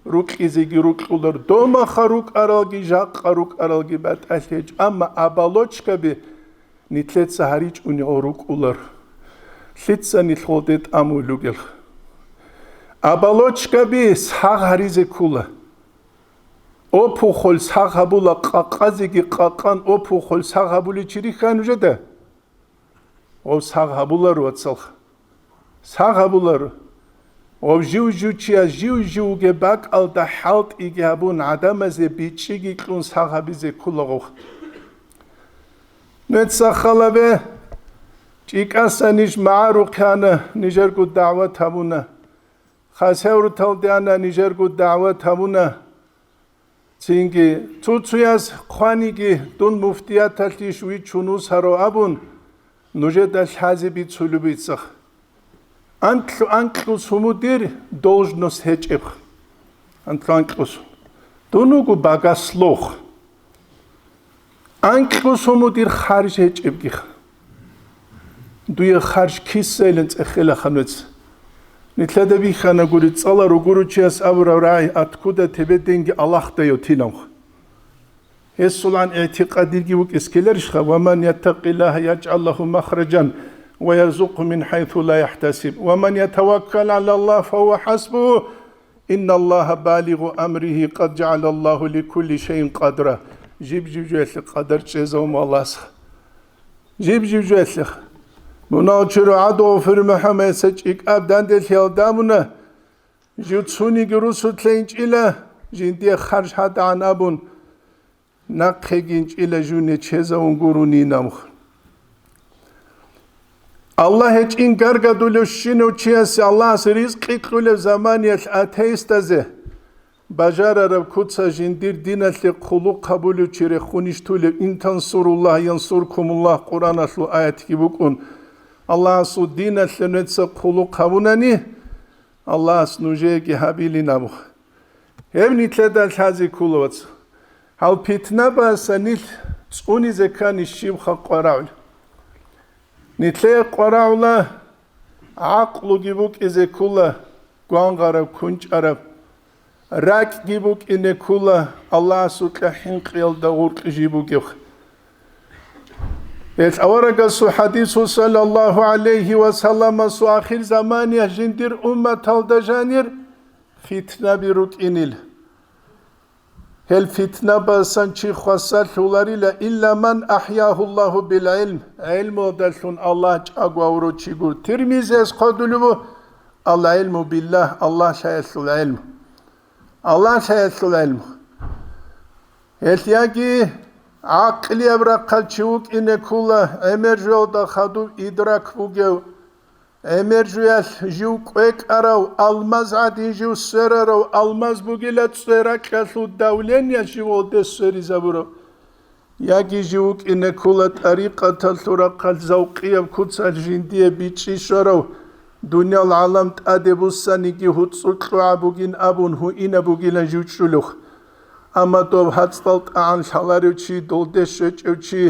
Рукьизеги рукьулар, домаха рукӀаралги, жакъа рукӀаралги батӀалъи гьечӀ. Амма оболочкаби нилъеца гьаричӀунигъал рукӀулар. Лъица нилъ гъолде тӀамулел ругел? Оболочкаби сагъ гьаризе ккола. Опухоль сагъ гьабула, къакъазеги къакъан опухоль сагъ гьабулев чи рихьа нужеда? Гъов сагъ гьабуларо, вацалха. Сагъ гьабуларо. Гъов жив-жив чияс жив-жив вугеб бакӀалда хӀалтӀиги гьабун, гӀадамазе бичӀчӀиги кьун сагъ гьабизе ккола гъов. Нуца халабе, чӀикӀаса ниж магӀарухъе ана, нижерго дагӀват гьабуна. Хасавюрталде ана, нижерго дагӀват гьабуна. Цинги цо-цояс хъваниги, дун муфтияталъищ вичун вусаро абун, нужеда лъазе бицулеб бицах. Анкьу-, анкьусуму дир должность гьечӀеб. Анкьу-, анкьусу. Дун вуго богослов. Анкьусуму дир харж гьечӀебги. Дуе харж кисайилан цӀехелаха нуц. Нилъеда бихьана гури, цӀаларо гуру чияс абураб рагӀи: «Откуда тебе деньги, Аллах даёт», — иланха. Гьесулан игӀтикъадиги вукӀис ккеларищха: «Ва ман яттакъиллагьа яжгӀал лагьу махражан ва ярзукъгьу мин хӀайсу ла яхӀтасиб, ва ман ятаваккал гӀалаллагь фагьува хӀасбугьу, инналлагьа балигъу амригьи, къад жагӀалаллагьу ликулли шайин къадра». Жиб-жиб жоялъе къадар чӀезавун Аллагьас. Жиб-жиб жоялъе. Мунагьал чуру гӀадугъафури МухӀаммадица чӀикӀаб данделъиялда абуна: «Жив цуниги русулъе инчӀила, жиндие харж гьадагӀан абун, нахъеги инчӀила жуне чезавун гурони», — инамха. Аллагь гьечӀин гаргадулев щинав чиясе Аллагьас ризкъи кьулев заманиялъ атеистазе бажарараб куца жиндир диналъе хъулухъ гьабулев чи рехунищ тулев? «Ин тансуруллагь янсуркумуллагь» Къуръаналъул аятги букӀун. Аллагьасул диналъе нуца хъулухъ гьабунани, Аллагьас нужееги гьабилин абу. Гьеб нилъеда лъазе ккола, вац. Гьал питнабаса нилъ цӀунизе ккани щибха къварагӀул? Нилъее къварагӀула гӀакълуги букӀизе ккола, гвангъараб, кунчӀараб, ракӀги букӀине ккола, Аллагьасукьа хӀинкъиялда гъуркьи жиб бугеб. Гьел аварагасул хӀадису, саллаллагьу гӀалайгьи ва салламасу, ахир заманиялъ жиндир умматалда жанир фитнаби рукӀинил. Гьел фитнабасан чи хвасарлъуларила, илла ман ахӀягьуллагьу билгӀилм, гӀелмудалъун Аллагь чӀаго авурав чи гур. Тирмизияс хъвадулев ву: «Ал-гӀилму биллагь», Аллагь лъаялъул гӀелму. Аллагь лъаялъул гӀелму. Гьелъ яги гӀакълияб рахъал чи вукӀине ккола, гӀемер жоялда хадуб идрак бугев, гӀемер жуялъ жив кӀвекӀарав, алмаз гӀадин жив сверарав, алмаз бугила цӀеракьалъул давление живалде сверизабурав. Яги жив вукӀине ккола тӀарикъаталъул рахъалъ завкъияб куцалъ жиндие бичӀчӀи щварав, дуниял гӀалам тӀаде буссаниги гьуцӀцӀу кьогӀаб бугин абун гьуинаб бугилан жив чӀулев. Амма доб гьацӀдал тӀагӀан лъаларев чи, долде щвечӀев чи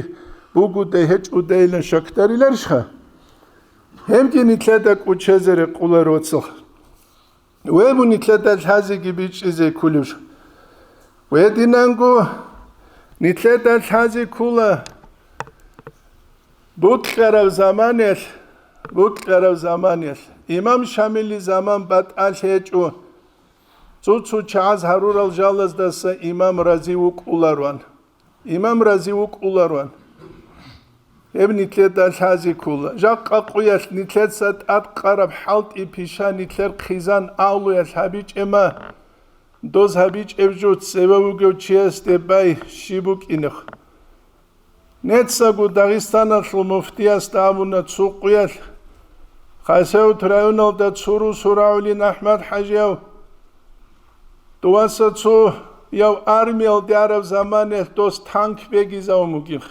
бугодай гьечӀодайилан щакдариларищха? Гьебги нилъеда кӀучезе рекъоларо цо. Ве бу нилъеда лъазеги бичӀчӀизе кколеб жо. Ве динанго, нилъеда лъазе ккола букьараб заманиялъ, букьараб заманиялъ. Имам Шамили заман батӀалъ гьечӀо. Цо-цо чагӀаз гьарурал жалаздаса имам рази вукӀулароан. Имам рази вукӀулароан. Гьеб нилъеда лъазе ккола. Жакъа къуялъ нилъеца тӀадкъараб хӀалтӀи пиша нилъер хъизан авлуялъ гьабичӀема, доз гьабичӀеб жо цеве вугев чиясде бай щиб букӀинехъ. Нецаго Дагъистаналъул муфтиясда абуна цо къуялъ, Хасавюрт районалда цо русу рагӀулин АхӀмад-хӀажияв, дуваса цо яв армиялде араб заманаялъ дос танк бегизавун бугин.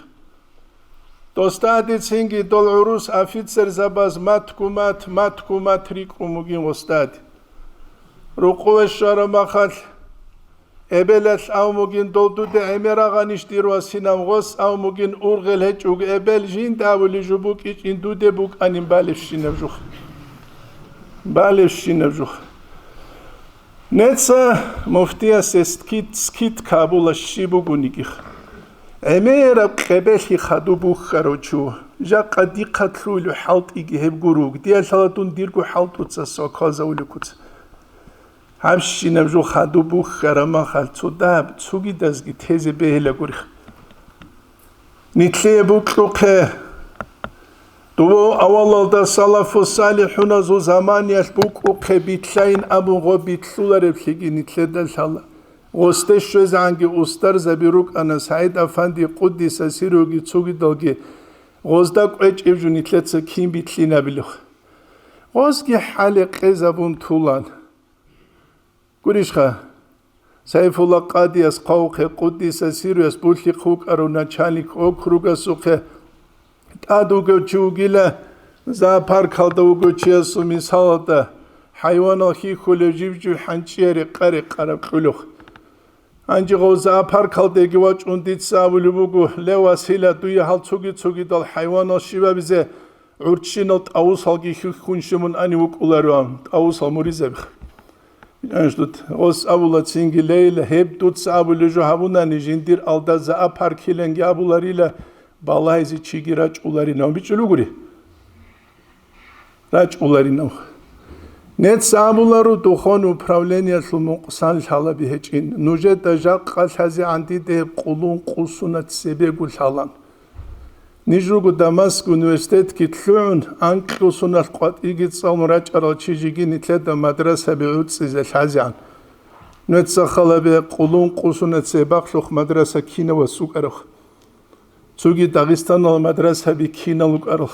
Досда гьадицинги дол гӀурус офицерзабаз матгу-мат, матгу-мат рикӀкӀун бугин гъосдади. Рукъове щвараб махалъ, эбелалъ ав мугин дол дуде гӀемерагъанищ дир васинав гъос ав мугин ургъел гьечӀого эбел жинда авулев жо букӀичӀин дуде букӀанин балебщинаб жух. Балебщинаб жух. Неца муфтиясе скид-, скидка абула щиб бугонигих. ГӀемераб къебелъи хадуб бухьарав чу. Жакъа дихъа лъугьулев хӀалтӀиги гьеб гуруг. Диялъала дун дирго хӀалтӀуца сваквазавулев куц. Гьабщинаб жо хадуб бухьараб махалъ цо дагьаб цогидазги тезе бегьилагуриха. Нилъее букьухъе, дова авалалда салафу салихӀуназул заманиялъ букӀухъе битлъайин абун гъо битлъулареблъиги нилъеда лъала. Гъосде щвезегӀанги устарзаби рукӀана СагӀид-афанди, къуддиса сирруги, цогидалги. Гъозда кӀвечӀеб жо нилъеца кин битлъинабилев? Гъозги хӀале къезабун тулан. Гурищха, Сайфулла къадияс хъвавухъе, къуддиса сирруяс булъихъ вукӀарав начальник округасухъе тӀад вугев чи вугила, зоопаркалда вугев чиясул мисалалда, хӀайванал хьихьулев жив-жив хӀанчӀиял рекъа-рекъараб кьулухъ. Гьанже гъов зоопаркалдеги вачӀун дица абулеб буго: «Ле, Васила, дуе гьал цоги-цогидал хӀайванал щибабизе гӀурччинал тӀавусалги хьухьун щиб мун ани вукӀулароан, тӀавусал муризабиха». Гьанже дуца гъос абула цинги: «Лейла, гьеб дуца абулеб жо гьабунани, жиндир алда зоопаркиланги абуларила, балагьизе чиги рачӀуларин», – абун бичӀчӀулев гури. РачӀуларинав. Нецц абуларо духовный управлениялъул мукъсан лъалаби гьечӀин. Нужеда жакъа лъазегӀан дида гьеб къулун къусуна цебего лъалан. Ниж руго Дамаск университетги лъугӀун, анкьго соналъ къватӀиги цӀалун рачӀарал чи жеги нилъеда мадрасаби гӀуцӀизе лъазегӀан. Нецца халабе къулун къусуна цебахълъухъ мадраса кинав васукӀарав. Цоги Дагъистанал мадрасаби кинал вукӀарал.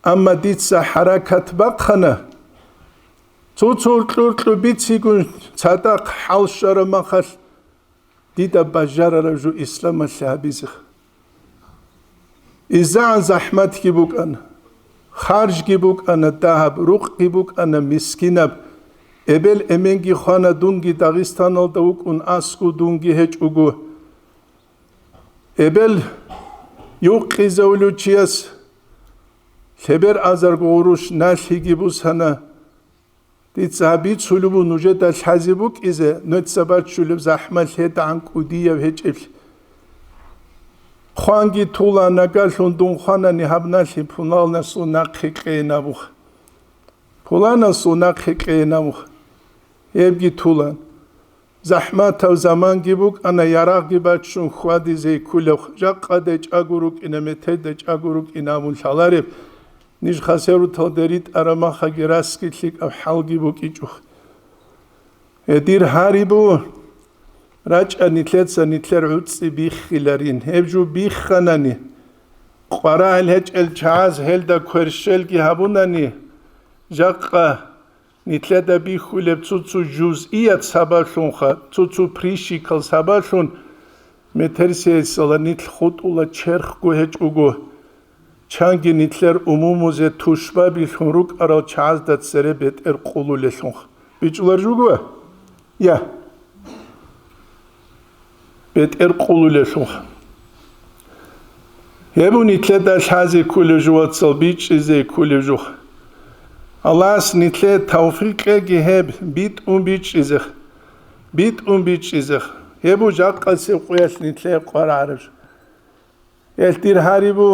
Амма дица хӀаракат бахъана, цо-цо уркьу-уркьу бицигун цадахъ хӀал щвараб махалъ, дида бажарараб жо исламалъе гьабизеха. ИзегӀан захӀматги букӀана, харжги букӀана дагьаб, рукъги букӀана мискинаб, эбел-эменги хвана, дунги Дагъистаналда вукӀун, аскӀов дунги гьечӀого. Эбел юкъизавулев чияс лъебер азарго гъурущ налъиги бусана. Дица гьаб бицулеб буго нужеда лъазе букӀизе, нуца баччулеб захӀмалъ гьедагӀан кӀудияв гьечӀеблъи. Хъванги тула, нагалъун дун хванани гьаб налъи пуланасул нахъе кьейин абуха. Пуланасул нахъе кьейин абуха. Гьебги тула. ЗахӀматав заманги букӀана, ярагъги баччун хьвадизе кколев, жакъа дечӀаго рукӀина, метер дечӀаго рукӀина абун лъалареб. Ниж хасеруталде ритӀараб махаги расги лъикӀаб хӀалги букӀичӀо. Гьедир гьарибу, рачӀа нилъеца нилъер гӀуцӀи биххиларин. Гьеб жо бихханани, къварагӀел гьечӀел чагӀаз гьелда кверщелги гьабунани, жакъа нилъеда бихьулеб цо-цо жузъият сабаблъунха, цо-цо прищикал сабаблъун метерсиясала нилъ хутӀула черхго гьечӀого, чанги нилъер умумузе тушбабилъун рукӀарал чагӀазда цере бетӀер къулулелъунха. БичӀулар жуго? Я. БетӀер къулулелъулха. Гьеб нилъеда лъазе кколеб жо, вацал, бичӀчӀизе кколеб жо. Аллагьас нилъее тавфикъ кьеги гьеб битӀун бичӀчӀизе. БитӀун бичӀчӀизе. Гьеб жакъасеб къоялъ нилъее къварагӀараб жо. Гьелъ дир гьарибу,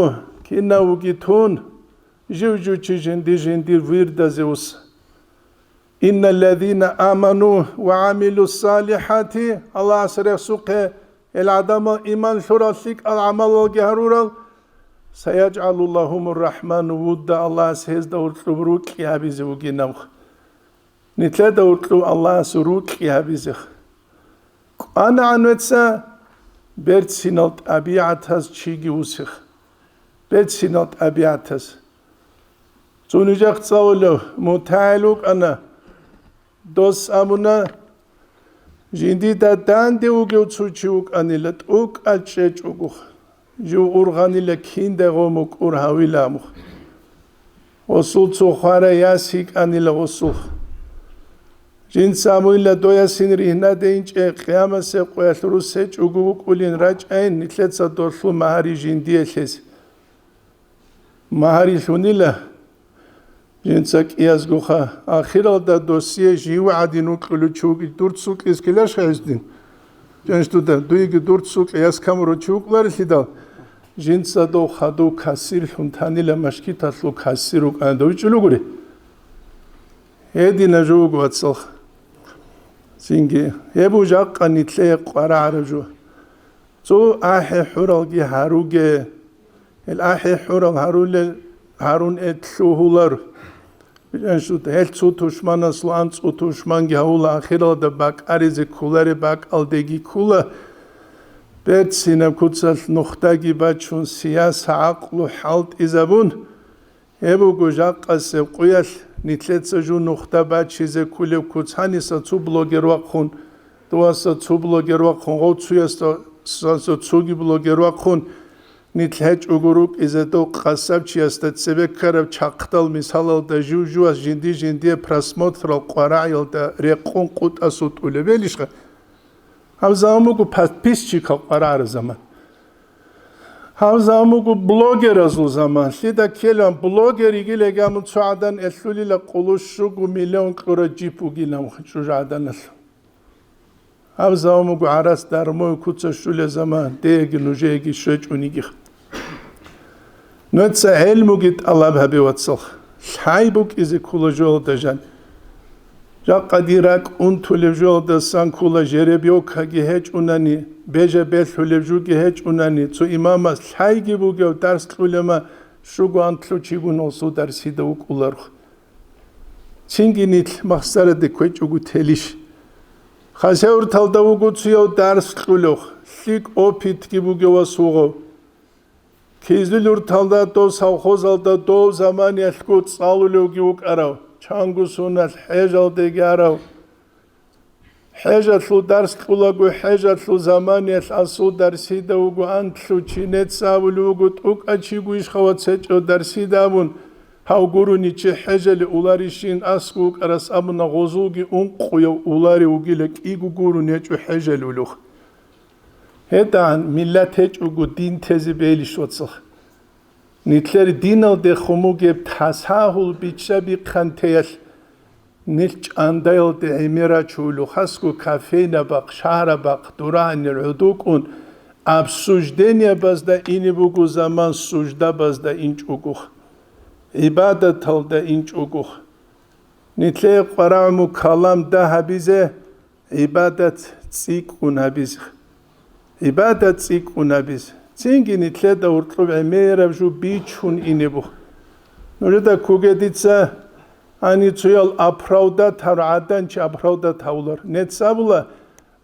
кинав вугитун, жив-жив чи жинди-жиндир вирдазе ус. Инналлазина аману ва гӀамилу салихӀати, Аллагьас рехсухъе, гьел гӀадамал иман лъурал, лъикӀал гӀамалалги гьарурал, саяжгӀалу лагьумур рахӀману вудда, Аллагьас гьезда гьоркьоб рокьи гьабизе вугинавха. Нилъеда гьоркьоб Аллагьас рокьи гьабизеха. КӀванагӀан вецца, берцинал тӀабигӀатаз чиги усеха. Берцинал тӀабигӀатаз. Цо нижехъ цӀалулев мутагӀил вукӀана. Дос абуна, жиндида данде вугев цо чи вукӀанила, тӀокӀал чӀечӀого, жив ургъанила киндай гъо мукӀур гьавила абуха. Гъосул цо хварай яс йикӀанила гъосулха. Жинца абуила, дой ясин ригьнаде инчӀей, къиямасеб къоялъ рус гьечӀого вукӀулин рачӀайин, нилъеца долъул магьари жиндие лъезе. Магьари лъунила жинца кӀиязгоха. Ахиралда досие жив гӀадин вукьулев чи вугин, дур цукьиз ккеларищха гьесдин? Жаниш дуда, дуеги дур цукьи яс камурав чи вукӀуларелъидал, жинца дов хадув кассирлъун танила, машгиталъул кассир вукӀана, дов вичӀулев гури. Гьедина жо вуго, вацалха. Цинги, гьеб жакъа нилъее къварагӀараб жо. Цо ахӀи-хӀуралги гьаруге. Гьел ахӀи-хӀурал гьарулел, гьарун этлъугьулар. Гьел цо тушманасул анцӀго тушманги гьавула, ахиралда бакӀаризе кколареб бакӀалдеги ккола. Берцинаб куцалъ нухдаги бачун, сияса гӀакълу хӀалтӀизабун, гьеб буго жакъасеб къуялъ нилъеца жу нухда бачизе кколеб куц. Гьаниса цо блогер вахъун, дуаса цо блогер вахъун, гъов цуясда, цуясда цоги блогер вахъун, нилъ гьечӀого рукӀизе дов къасабчиясда цебе ккараб чахъдал мисалалда жив-живас жинди-жиндие просмотрал къварагӀиялда рекъон къутӀасутӀулеб белищха? Гьаб заман буго подписчикал къварагӀараб заман. Гьаб заман буго блогеразул заман. Лъида ккелан блогер йигилегамун цо гӀадан элъулила къулу щуго миллион кьураб джип вугилан чӀужугӀаданалъ. Гьаб заман буго гӀарац дармуй куца щулеб заман, деги нужееги щвечӀунигиха. Нуца гӀелмуги тӀалаб гьабе, вацал. Лъай букӀизе ккола жоялда жан. Жакъа дир ракӀ унтулеб жоялдасан ккола жеребёкаги гьечӀунани, бежа белъулеб жуги гьечӀунани, цо имамас лъайги бугев дарс кьулема, щуго анлъу чигун гьасул дарсида вукӀуларх. Цинги нилъ махсараде кквечӀого телищ? Хасавюрталда вуго цояв дарс кьулев, лъикӀ опытги бугев ва сугъав. Кизилюрталда дов совхозалда дов заманиялъго цӀалулевги вукӀарав, чанго соналъ хӀежалдеги арав. ХӀежалъул дарс кьулаго, хӀежалъул заманиялъ асул дарсида вуго анлъу чи, нецавулев вуго тӀукӀа чигу ишхавац гьечӀев дарсида абун, гьав гурони чи хӀежале уларищин асго вукӀарас абуна, гъозулги ункъуяв уларев вугила, кӀиго гурони гьечӀо хӀежалулев. ГьедагӀан миллат гьечӀого дин тезе бейилищ, вацал? Нилъер диналдехун бугеб тасагьул бичча-бихъантеялъ нилъ чӀандаялде гӀемерачулев, хасго кофейнабахъ, шагьарабахъ, дурагьанил гӀодокӀун, обсуждениябазда ине буго заман, суждабазда инчӀогох, гӀибадаталда инчӀогох. Нилъее къварагӀму калам дагьабизе, гӀибадат цӀикӀкӀун гьабизе. ГӀибадат цӀикӀкӀун гьабизе. Цинги нилъеда гьоркьоб гӀемераб жо бичун ине буго. Нужеда ккуге дица гьанив цоял оправдать гьарав гӀадан чи оправдать гьавулар. Нецабула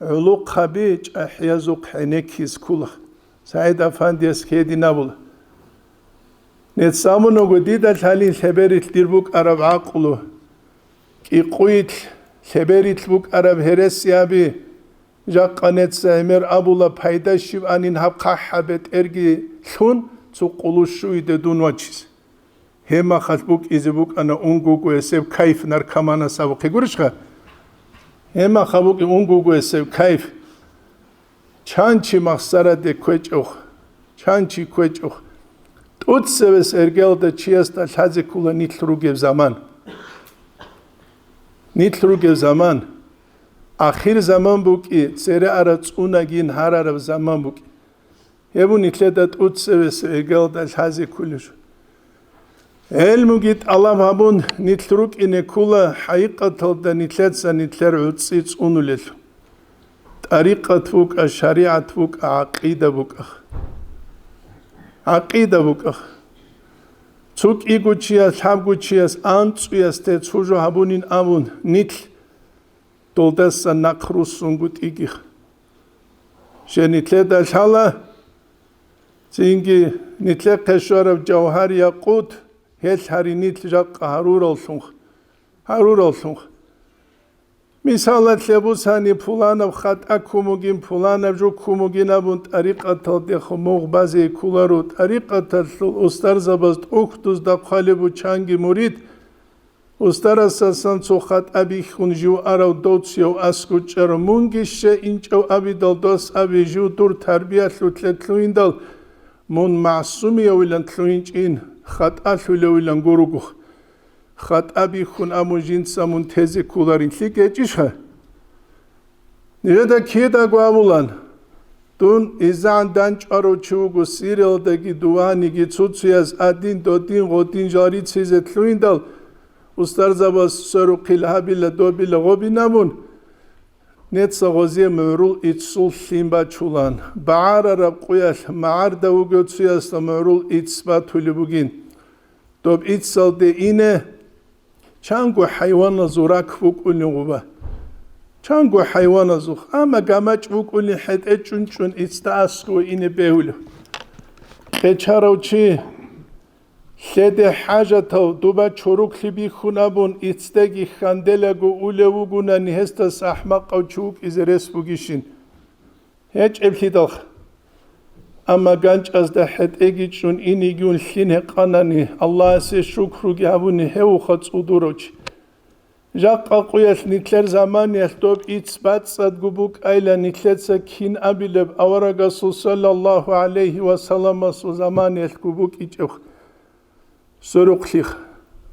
гӀолохъаби чӀахӀиязухъ гӀенеккизе ккола. СагӀид Афандияс гьедин абула. Нецамунаго дида лъалин лъеберилъ дир букӀараб гӀакълу, кӀикъуйилъ лъеберилъ букӀараб гьересиаби, жакъа неца гӀемер абула, пайда щиб анин гьаб хъахӀаб бетӀерги лъун цо къулущуйде дун вачизе. Гьемахалъ букӀизе букӀана унгуго эсеб кайф наркоманас абухъе гурищха? Гьемахъа букӀи унгуго эсеб кайф. Чан чи махсараде кквечӀох, чан чи кквечӀох. ТӀуцевес эргелда чиясда лъазе ккула нилъ ругеб заман. Нилъ ругеб заман. Ахир заман букӀи, цере ара цӀунагин гьарараб заман букӀи. Гьеб нилъеда тӀуцевес эргелда лъазе ккулеб жо. ГӀелмуги тӀалаб гьабун, нилъ рукӀине ккула хӀакъикъаталда нилъеца нилъер гӀуцӀи цӀунулел. ТӀарикъат букӀа, шаригӀат букӀа, гӀакъида букӀа. ГӀакъида букӀа. Цо кӀиго чияс, лъабго чияс анцӀуясде цо жо гьабунин абун, нилъ долдасан нахъ руссунгутӀигиха. Женитлъеда лъала, цинги нитлъехъе щвараб жавгьар-якъут, гьелъ гьари нилъ жакъа гьарураллъунха, гьарураллъунха. Мисалалъе бусани, пуланаб хатӀа ккун бугин, пуланаб жо ккун бугин абун, тӀарикъаталдехун мугъ базе кколаро, тӀарикъаталъул устарзабаз тӀухьдузда хъвалеб бу чанги мурид, устарасасан цо хатӀа бихьун жив арав доцияв аскӀучӀарав, мунги ще инчӀав абидал дос аби, жив дур тарбиялъулъе лъугьиндал, мун магӀсумиявилан лъугьинчӀин, хатӀалъулевилан гуругух. ХатӀа бихьун абун жинца мун тезе кколарин лъикӀ гьечӀищха? Нижеда кидаго абулан, дун изегӀан дандчӀварав чи вуго, Сириялдаги дуваниги цуцуяз адин-додин гъодин жал рицизе лъугьиндал, устарзабаз сверухъил гьабила, добила гъобин абун, Неца гъозие мугӀрул иццул лъим бачулан, багӀарараб къуялъ магӀарда вугев цуясда мугӀрул ицц батулеб бугин. Доб иццалде ине, чанго хӀайваназул рак букӀулин гъуба. Чанго хӀайваназухъ, амма гамачӀ букӀулин хӀетӀе чӀунчӀун иццда аскӀове ине бегьулев. Къечарав чи, лъеде хӀажатав, дуба чороклъи бихьун абун, иццдаги хьанделаго улев вугунани, гьесдаса ахӀмакъав чи вукӀизе рес бугищин? ГьечӀеблъидалха. Амма ганчӀазда хӀетӀеги чӀун инигун лъим гьекъанани, Аллагьасе шукруги гьабуни, гьевха цӀудурав чи. Жакъа къуялъ нилъер заманиялъ доб ицц бацӀцӀадго букӀайилан нилъеца кин абилеб аварагасул саллаллагьу гӀалайгьи ва салламасул заманиялъго букӀичӀебха. Сверухълъиха.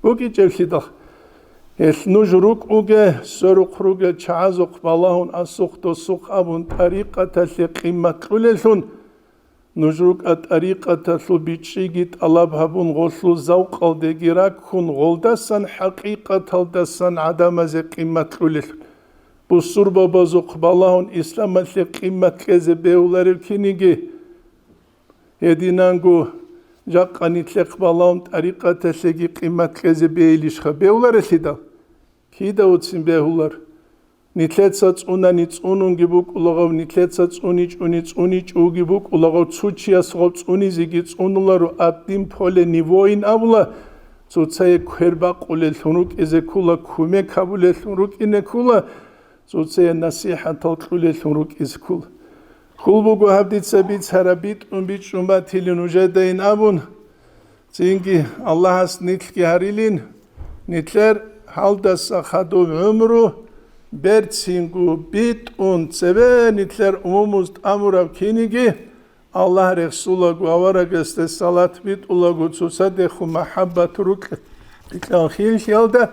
БукӀичӀеблъидал. Гьелъ нуж рукӀуге, сверухъ ругел чагӀазухъ балагьун, асухъ-досухъ абун, тӀарикъаталъе къимат кьулеллъун, нуж рукӀа тӀарикъаталъул бичӀчӀиги тӀалаб гьабун, гъолъул завкъалдеги раккун, гъолдасан хӀакъикъаталдасан гӀадамазе къимат кьулеллъун. Бусурбабазухъ балагьун, исламалъе къимат кьезе бегьуларев киниги, гьединанго жакъа нилъехъ балагьун тӀарикъаталъеги къимат кьезе бегьилищха? Бегьуларелъидал? Кида уцин бегьулар? Нилъеца цӀунани цӀунунги букӀулагъав, нилъеца цӀуничӀуни цӀуничӀуги букӀулагъав, цо чияс гъав цӀунизеги цӀунуларо, одним поле не воин абула, цоцае квер бакъулеллъун рукӀизе ккула, кумек гьабулеллъун рукӀине ккула, цоцае насихӀатал кьулеллъун рукӀизе ккула. Ккул буго гьаб дица бицараб битӀун бичӀчӀун батилин нужедайин абун, цинги Аллагьас нилъги гьарилин, нилъер гьалдаса хадуб гӀумру берцинго битӀун цебе нилъер умумуз тӀамураб киниги, Аллагь рехсулаго, аварагасде салат битӀулаго, цоцадехун махӀаббат рукь-, рикьал хилиялда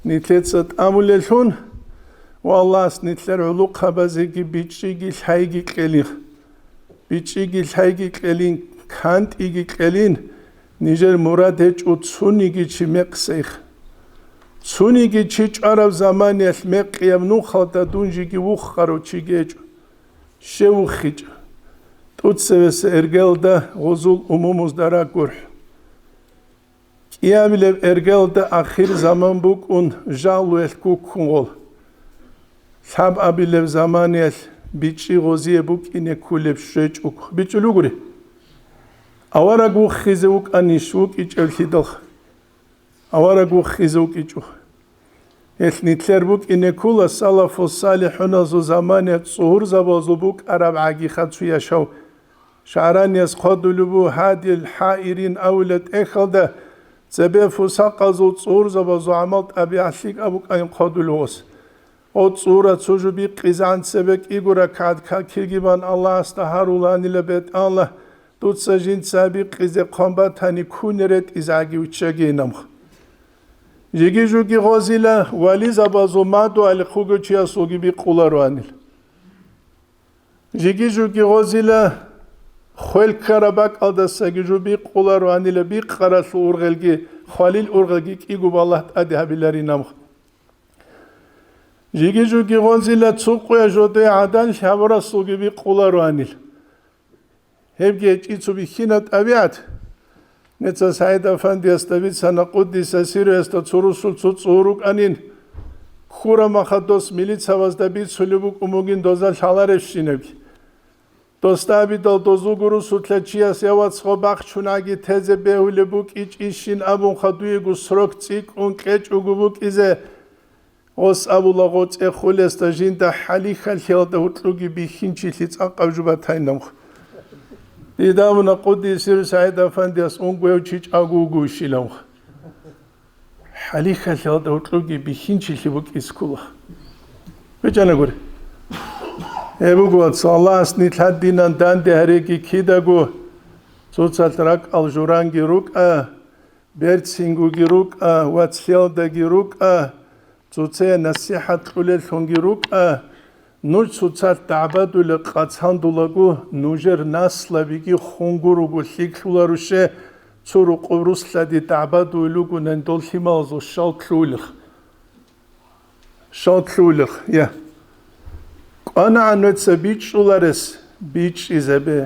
нилъеца тӀамулеллъун ва Аллагьас нилъер гӀулухъабазеги бичӀчӀиги лъайги кьелин. БичӀчӀиги лъайги кьелин, кантӀиги кьелин, нижер мурад гьечӀо цониги чи мекъсейх. Цониги чи чӀвараб заманиялъ мекъияб нухалда дун жиги вухарав чиги гьечӀо. Щев вухичӀо? ТӀуцевеса эргелда гъозул умумузда рагурхӀ. КӀиабилеб эргелда ахир заман букӀун, жалуялъ гуккун гъол. Лъабабилеб заманиялъ бичӀчӀи гъозие букӀине ккулеб щвечӀого. БичӀчӀулугури. Авараг вухизе вукӀанищ вукӀичӀеблъидалха? Авараг вухизе вукӀичӀо. Гьелъ нилъер букӀине ккула салафу салихӀуназул заманиялъ цӀугьурзабазул букӀараб гӀагиха цу яшав. ШагӀранияс хъвадулеб буго Гьадил ХӀаирин авулеб тӀехьалда, цебе фусакъазул цӀугьурзабазул гӀамал-тӀабигӀат лъикӀаб букӀанин хъвадулев гъос. Гъо цӀугьура цо жо бикъизегӀан цебе кӀиго ракагӀат какилги бан Аллагьасда гьаруланила: БетӀалла, дуца жинца бикъизе хъван батани, кунер ретӀизегӀаги виччагейин амха. Жиги-жуги гъозила вализабазул мадугьалихъ вугев чиясулги бикъулароанил. Жиги-жуги гъозила хвел ккараб бакӀалдасаги жо бикъулароанила, бикъаралъул ургъелги, хвалил ургъелги кӀиго балагь тӀаде гьабиларин амха. Жиги-жуги гъозила цо къуя жодое гӀадан лъабурасулги бикъулароанил. Гьебги гьечӀи цо бихьина тӀабигӀат. Неца СагӀид-афандиясда бицана, къуддиса сирругьу, гьесда цо русул цо цӀугьур рукӀанин, ккураб мехалъ дос милицавазда бицулеб букӀун бугин доза лъаларебщинабги. Досда абидал дозулго русулъа чияс: «Я, вац, гъо бахчунаги тезе бегьулеб букӀичӀищин», абунха, дуего срок цӀикӀкӀун кьечӀого букӀизе. Гъос абула, гъо цӀехолесда жинда хӀалихьалъиялда гьоркьоги бихьинчилъи цӀакъаб жо батайин амха. Дида абуна, къуддиса сирругьу, СагӀид-афандияс унго гьев чи чӀаго вугевищилан амха. ХӀалихьалъиялда гьоркьоги бихьинчилъи букӀизе ккула. БичӀчӀанагури. Гьеб буго, вац, Аллагьас нилъ гьадинан данде гьареги кидаго, цоцалъ ракӀал журанги рукӀа, берцингоги рукӀа, вацлъиялдаги рукӀа, цоцае насихӀат кьулеллъунги рукӀа, нуж цоцалъ дагӀбадулеб къацандулаго, нужер наслабиги хунгур руго, лъикӀлъуларуше, цо рукъуб руслъади дагӀбадуй лугунан дол лъималазул щал кьулех. Щал кьулех, я. КӀванагӀан нуца бичӀчӀуларес, бичӀчӀизабе,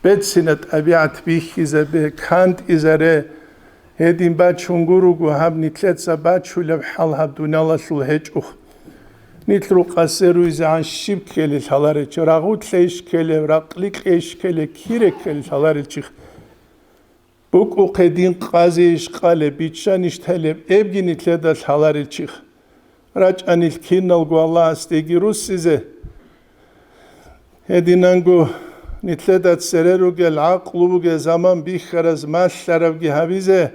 бецина тӀабигӀат бихьизабе, кантӀизаре. Гьедин бачун гуруго гьаб нилъеца бачулеб хӀал гьаб дуниялалъул гьечӀухъ. Нилъ рукъасе руйзегӀан щиб ккелел гьаларел чи, рагъутлъейищ ккелеб, ракъликьейищ ккелеб, кире ккелел гьаларел чихъ. БукӀухъе дин къазейищ къалеб, биччанищ телеб, эбги нилъеда лъаларел чихъ. РачӀанил киналго Аллагьасдеги руссизе. Гьединанго нилъеда цере ругел, гӀакълу бугел заман бихьараз малъарабги гьабизе,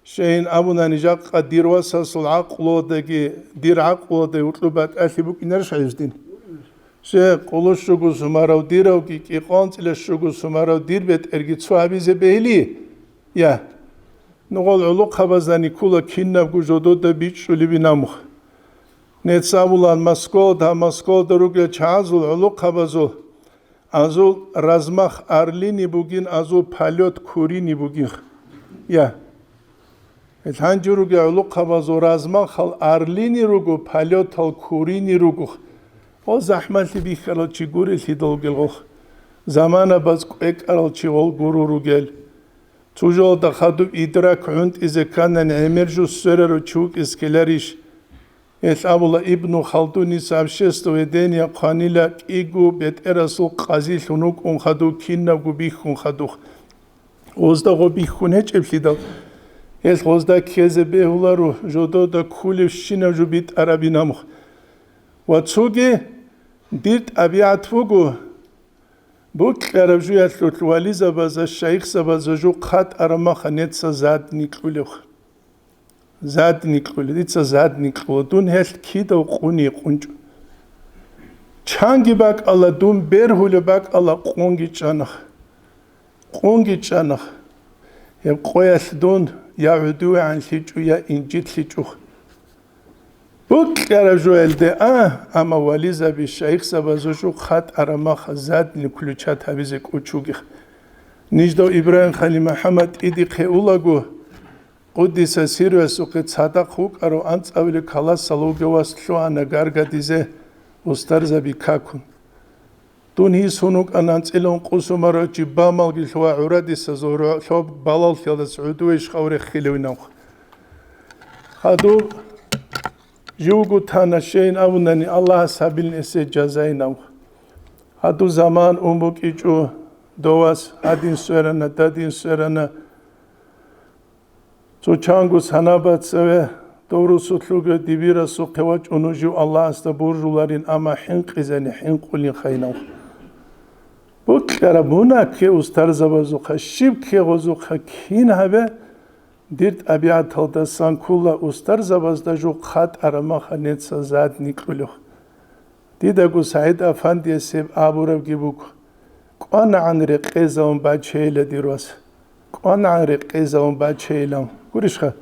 щайин абунани жакъа дир васасул гӀакълудаги, дир гӀакълудай гьуркьу батӀалъи букӀинарищ гьаюздин? Щай, къулу щуго сумарав диравги, кӀикъоялда щуго сумарав дир бетӀерги цо гьабизе бегьили? Я. Нугъал гӀулухъабаздани ккола кинабго жодода бичӀчӀулебин амухъ. Нецц абулаан Москвалда, Москвалда ругел чагӀазул гӀулухъабазул, азул размах орлиный бугин, азул полёт куриный бугин. Я. Гьел гьанже ругел гӀулухъабазул размахал орлиный руго, полётал куриный руго. Гъо захӀмалъи бихьарал чи гурелъидал ругел гъо. Заманабаз кӀвекӀарал чи гъол гуро ругел. Цо жоялда хадуб идрак гӀунтӀизе кканани гӀемер жо сверарав чи вукӀизе ккеларищ? Гьелъ абула Ибну Халдуница: обществоведение хъванила кӀиго бетӀерасул къазилъун вукӀун хадув, кинабго бихьун хадув. Гъозда гъо бихьун гьечӀеблъидал, гьелъ гъозда ккезе бегьуларо жодода кколебщинаб жо битӀарабин амухъ. Ва цоги дир тӀабигӀат буго, бокьараб жуялъулъ вализабаза, шайихзабаза жо хъатӀараб маха нецца задни кьулев. Задни кьулев, дица задни кьула, дун гьелъ кидав къуни къунчӀо. Чанги бакӀала, дун бергьулеб бакӀала, къунги чӀана. Къунги чӀана. Гьеб къоялъ дун я гӀодовегӀан лъичӀо, я инжит лъичӀо. Бокьараб жоялде а, амма вализаби, шайихзабазул жо хъатӀараб маха задни включать гьабизе кӀочугех. Ниждав Ибрагьим Халил МухӀаммад тӀидихъе улаго, Къуддиса сирруясухъе цадахъ вукӀарав анцӀабилеб классалда вугев вас лъугьана гаргадизе устарзаби какун. Дун гьисун вукӀана анцӀила ункъо сумарав чи, бамалги лъугьа гӀурадисазул рогьоб балалъиялдаса гӀодове иш гъав реххилевинавха. Гьадуб живго тана, щайин абунани, Аллагьас гьабилин эсе жазайинавха. Гьадуб заман ун букӀичӀо, дов вас гьадин сверана, дадин сверана. Цо чанго санаба цеве дов русулъуги дибирасухъе вачӀун жив Аллагьасда буржуларин, амма хӀинкъизани хӀинкъулин хайнав. Бокьараб мунагь кке устарзабазухъа, щиб кке гъозухъа, кин гьабе, дир тӀабигӀаталдасан ккола устарзабазда жо хъатӀараб маха нецца задни кьулев. Дидаго СагӀид Афандияс гьеб абурабги буго: «КӀванагӀан рекъезавун бачейила, дир вас. КӀванагӀан рекъезавун бачейилан». Гурищха?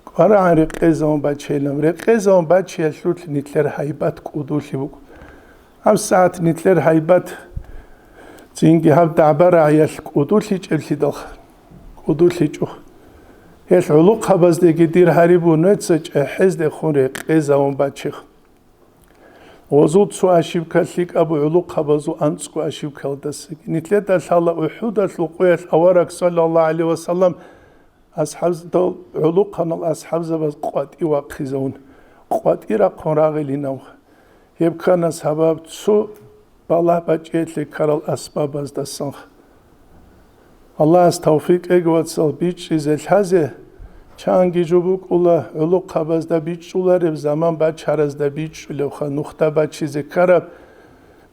«КӀванагӀан рекъезавун бачейилан». Рекъезавун бачеялъулъ нилъер гьайбат кӀудулъи буго. ГьабсагӀат нилъер гьайбат цинги гьаб дагӀба-рагӀиялъ кӀудулъичӀеблъидалха. КӀудулъичӀо. Гьелъ гӀулухъабаздеги дир гьариб бу нуца чӀехӀездехун рекъезавун бачех. Гъозул цо ошибка лъикӀаб гӀулухъабазул анцӀго ошибкалдасаги. Нилъеда лъала УхӀудалъул къоялъ авараг, саллаллагьу гӀалайгьи ва саллам, асхӀабзабаз, гӀулухъанал асхӀабзабаз къватӀи вахъизавун, къватӀи рахъун рагъилинав. Гьеб ккана сабаб цо балагь бачӀиялъе ккарал асбабаздасан. Аллагьас тавфикъ кьеги, вацал, бичӀчӀизе лъазе, чанги жо букӀула гӀулухъабазда бичӀчӀулареб, заман бачаразда бичӀчӀулевха, нухда бачизе ккараб,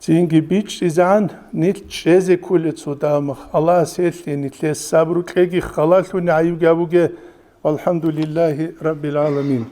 цинги бичӀчӀизегӀан нилъ чӀезе кколеб цо дамах. Аллагьас гьелъие нилъее сабру кьеги, халалъуни гӀайибги гьабуге. Валхамдулиллагьи раббил гӀаламин.